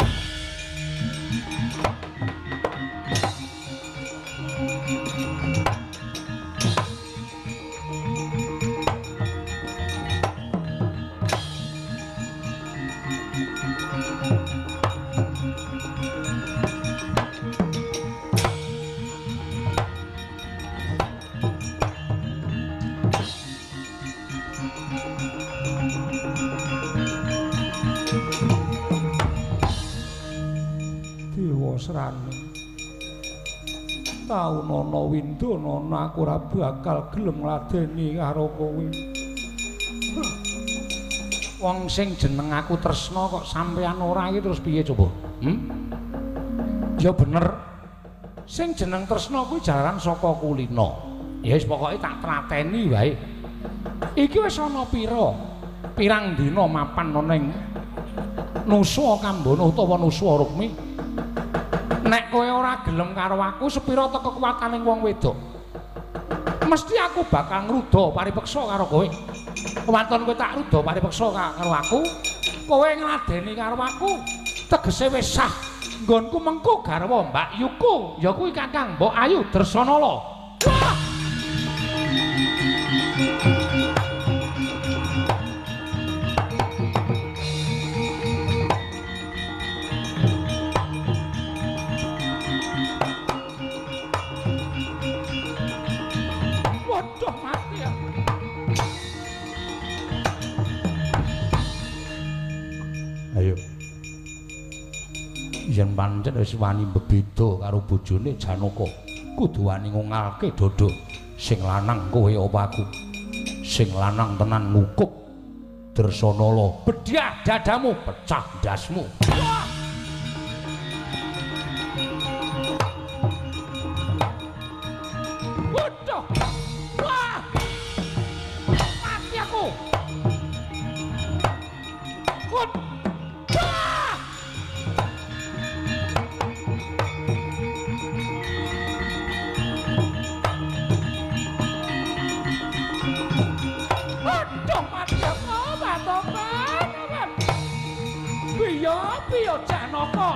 A: Dewasrani taun ana windana aku ora bakal gelem ngladeni karo kowe. Wong sing jeneng aku tresna kok sampean ora iki terus piye coba? Ya bener. Sing jeneng tresna kuwi jalaran saka kulina. Ya wis pokoke tak tlateni wae. Iki wis ana pira? Pirang dina mapan ana ning Nusa Kambana utawa Nusa Rukmi. Nek kowe ora gelem karo aku sepira ta kekuwatane wong wedok? Mesti aku bakal ngruda paripeksa karo kowe. Waton kowe tak ruda paripeksa karo aku, kowe ngladeni karo aku, tegese wis sah. Nggonku mengko garwa Mbak Yuku, ya kuwi Kakang Mbok Ayu Dresanala. Wah! Waduh mati aku. Ayo.
B: Yen pancen wis wani bebeda karo bojone Janaka, kudu wani ngungalke dada. Sing lanang kowe apa aku? Sing lanang tenan ngukup Dresanala. Bedhah dadamu, pecah ndasmu. Wah! Waduh! Wah! Mati aku. Kut. Wah! Aduh, mati aku, Batoban. Piye, piye Janaka?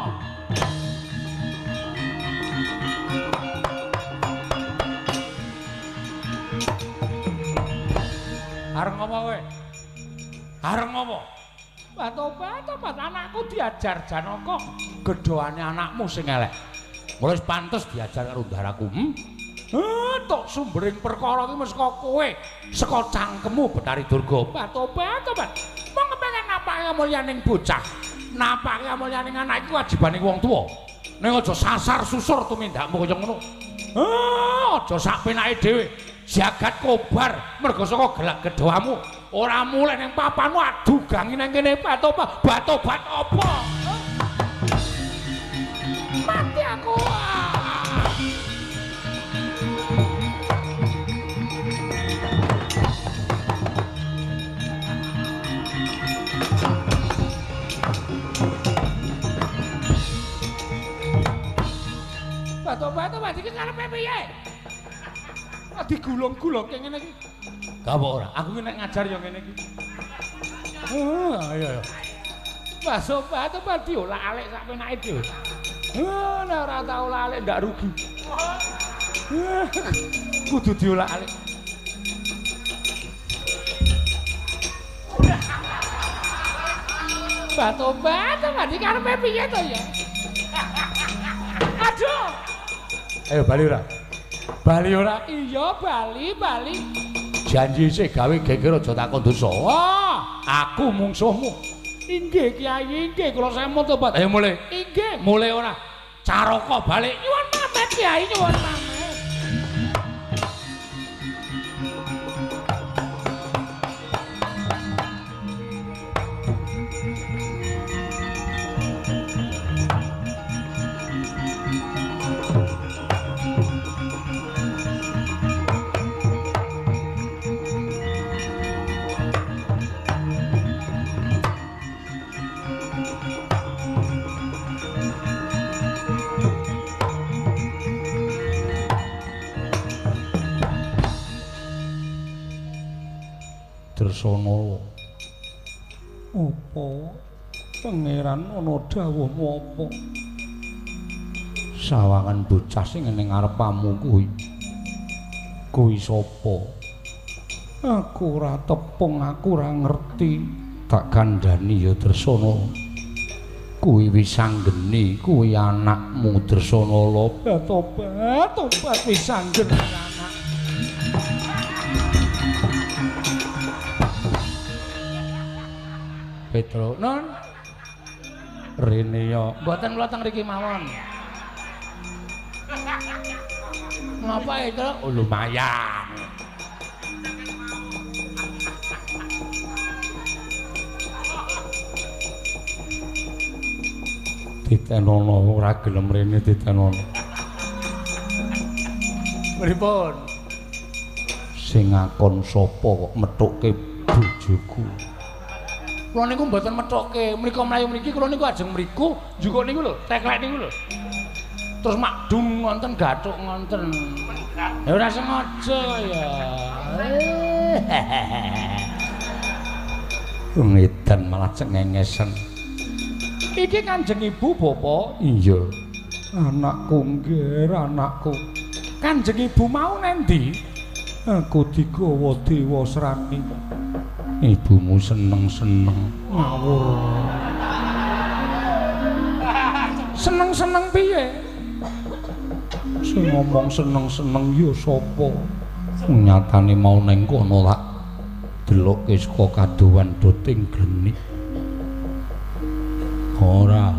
B: Areng apa kowe? Areng apa? Batoban, anakku diajar Janaka. Gedhoane anakmu sing elek. Mula wis pantes diajar karo ndaraku. Tok sumbering perkara iki mesti saka kowe, saka cangkemmu Bathari Durga. Batoban. Mong kepengen napake kamulyaning bocah. Napake kamulyaning anak iku wajibane wong tuwa. Ning aja sasar susur tumindakmu kaya ngono. Aja sak penake dhewe. Jagat kobar mergo saka gelak gedhoamu. Ora mulih ning papanmu adu gangi nang kene Batoban. Batoban apa? Mati aku. Batoban iki karepe piye? Digulung-gulungke ngene iki. Gak apa ora, aku ki nek ngajar ya ngene iki. Ayo ayo. Batoban diolak-alik sak penake dhewe. Nek ora tau olak-alik ndak rugi. Kudu diolak-alik. Batoban iki karepe piye to ya? Aduh. Ayo bali ora? Bali ora? Iya, bali. Janji sih gawe geger aja takon dosa. Wah, aku mungsuhmu. Inggih Kyai, inggih kula semut tobat. Ayo mulih. Inggih, mulih ora? Caraka balik. Nyuwun pamit Kyai, nyuwun pamit. Dresanala. Apa pangeran ana dawuhmu apa? Sawangan bocah sing ning ngarepamu kuwi. Kuwi sapa? Aku ora tepung, aku ora ngerti. Tak kandhani ya Dresanala. Kuwi Wisanggeni, kuwi anakmu Dresanala. Tobat, tobat Wisanggeni anak. Petro non rene ya mboten kula teng mriki mawon. Ngapa itu? Oh, lumayan. Ditenono ora gelem rene ditenono. Pripun? Sing ngakon sapa kok methukke bojoku? Kula niku mboten methukke, mriko mlayu mriki kula niku ajeng mriku, njukuk niku lho, teklek niku lho. Terus makdung ngonten gathuk ngonten. Ya ora sengaja ya. Ngedan malah cengengesen. Iki Kanjeng Ibu Bapak? Iya. Anakku nggih, anakku. Kanjeng Ibu mau nendi? Aku digawa Dewa Srani. Ibumu seneng-seneng ngawur. Seneng-seneng piye? Sing ngomong seneng-seneng ya sapa? Nyatane mau neng kono lak delokke saka kadowan doting glenik. Ora.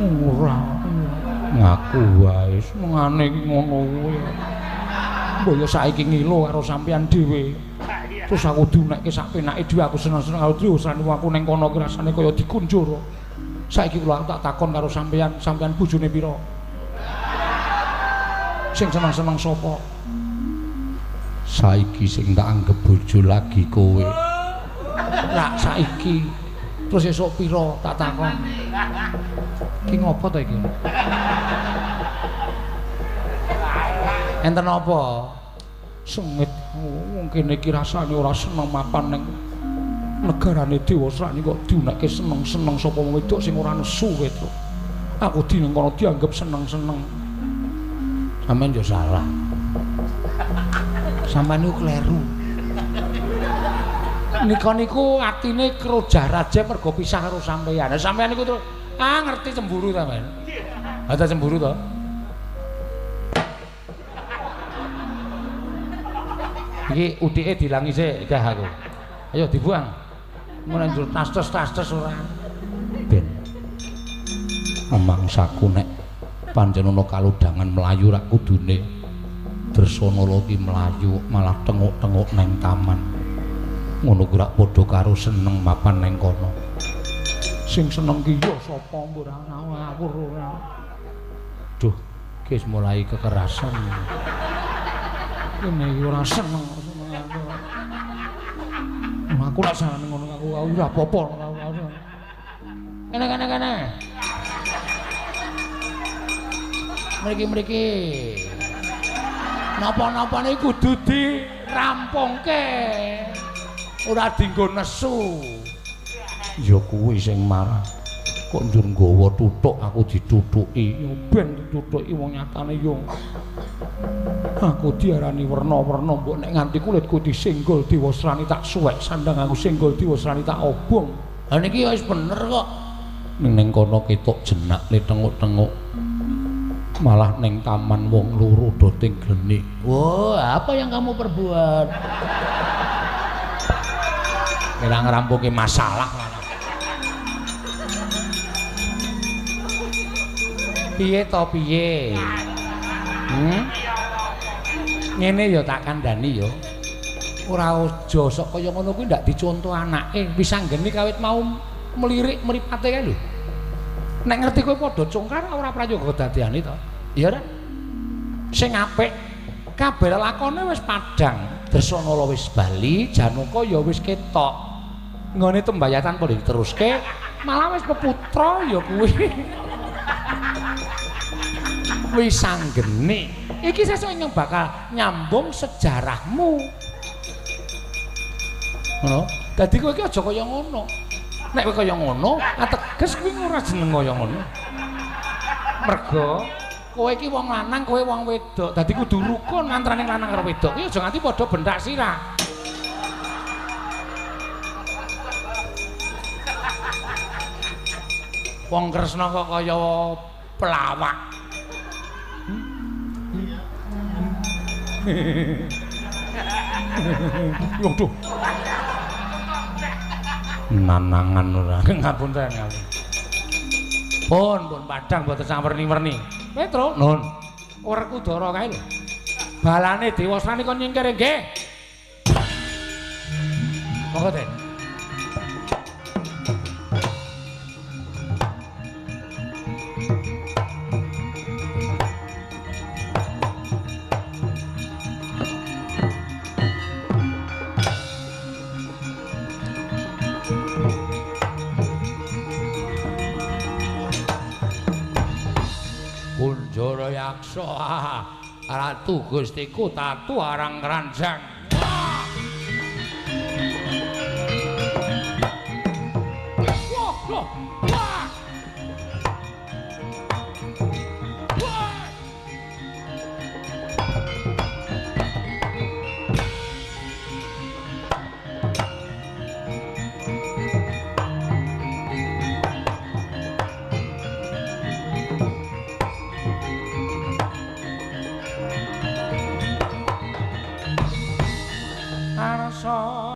A: Ora. Ngaku wae senengane iki ngono kuwi. Mbok ya saiki ngilo karo sampeyan dhewe. Terus aku diunekke sak penake dhewe aku seneng-seneng karo dhewe usrane aku ning kono ki rasane kaya dikunjur. Saiki kula tak takon karo sampeyan, sampeyan bojone pira? Sing seneng-seneng sapa?
B: Saiki sing tak anggep bojo lagi kowe.
A: Lah saiki terus esuk pira tak takon. Iki ngopo to iki? Enten apa? Sengit wong kene iki rasane ora seneng mapan ning negarane Dewasrani kok diunekke seneng-seneng sapa wong wedok sing ora nesu Petro. Aku dene kono dianggep seneng-seneng.
B: Sampeyan yo salah. Sampeyan niku kleru.
A: Nika niku atine krojah raja mergo pisah karo sampeyan. Lah sampeyan niku terus ngerti cemburu sampeyan. Ha ta cemburu to? Iki utike dilangi sik gah aku. Ayo dibuang. Mun njur tas-tas ora.
B: Ben. Mangsaku nek pancen ana kalodhangan mlayu rak kudune Dresanala ki mlayu malah tenguk-tenguk neng taman. Ngono ku rak padha karo seneng mapan neng kono.
A: Sing seneng ki ya sapa mbok ora ngawur ora.
B: Duh, ki wis mulai kekerasan.
A: Kene iki ora seneng aku. Aku ora seneng ngono aku ora apa-apa. Kene kene kene. Mriki mriki. Napa-napane kudu dirampungke. Ora dienggo nesu.
B: Ya kuwi sing marah. Kok njur nggawa tuthuk aku dithuthuki.
A: Ya ben dithuthuki wong nyatane yo. Aku diarani werna-werna mbok nek nganti kulitku disenggol Dewasrani tak suwek sandang aku senggol Dewasrani tak obong.
B: Ha niki wis bener kok. Ning kono ketok jenak le tenguk-tenguk. Malah ning taman wong loro do ting glenik. Wah, apa yang kamu perbuat?
A: Kira ngrampungi masalah. Piye to piye? Ngene ya tak kandhani ya. Ora aja sok kaya ngono kuwi ndak dicontoh anake. Wis anggene kawit mau melirik mripate kae lho. Nek ngerti kowe padha congkar ora prayoga kedadiane to. Iya ora? Sing apik kabeh lakone wis padhang. Dresanala wis bali, Janaka ya wis ketok. Nggone tembayatan padha diteruske, malah wis peputra ya kuwi. Wis anggene. Iki sesuk ing bakal nyambung sejarahmu. Ngono. Dadi kowe iki aja kaya ngono. Nek kowe kaya ngono, ateges kuwi ora jeneng kaya ngono. Mergo kowe iki wong lanang, kowe wong wedok. Dadi kudu rukun antarane lanang karo wedok. Kuwi aja nganti padha benthak sirah. Wong Kresna kok kaya pelawak. Waduh.
B: Nanangan ora.
A: Ngapunten ngapunten. Pun pun padhang mboten sawerni-werni. Petro,
B: nun.
A: Werkudara kae lho. Balane Dewasrani kon nyingkir nggih. Monggo, Den.
B: Kunjara Yaksa, Ratu Gustiku tatu arang ranjang.
A: Wah, wah,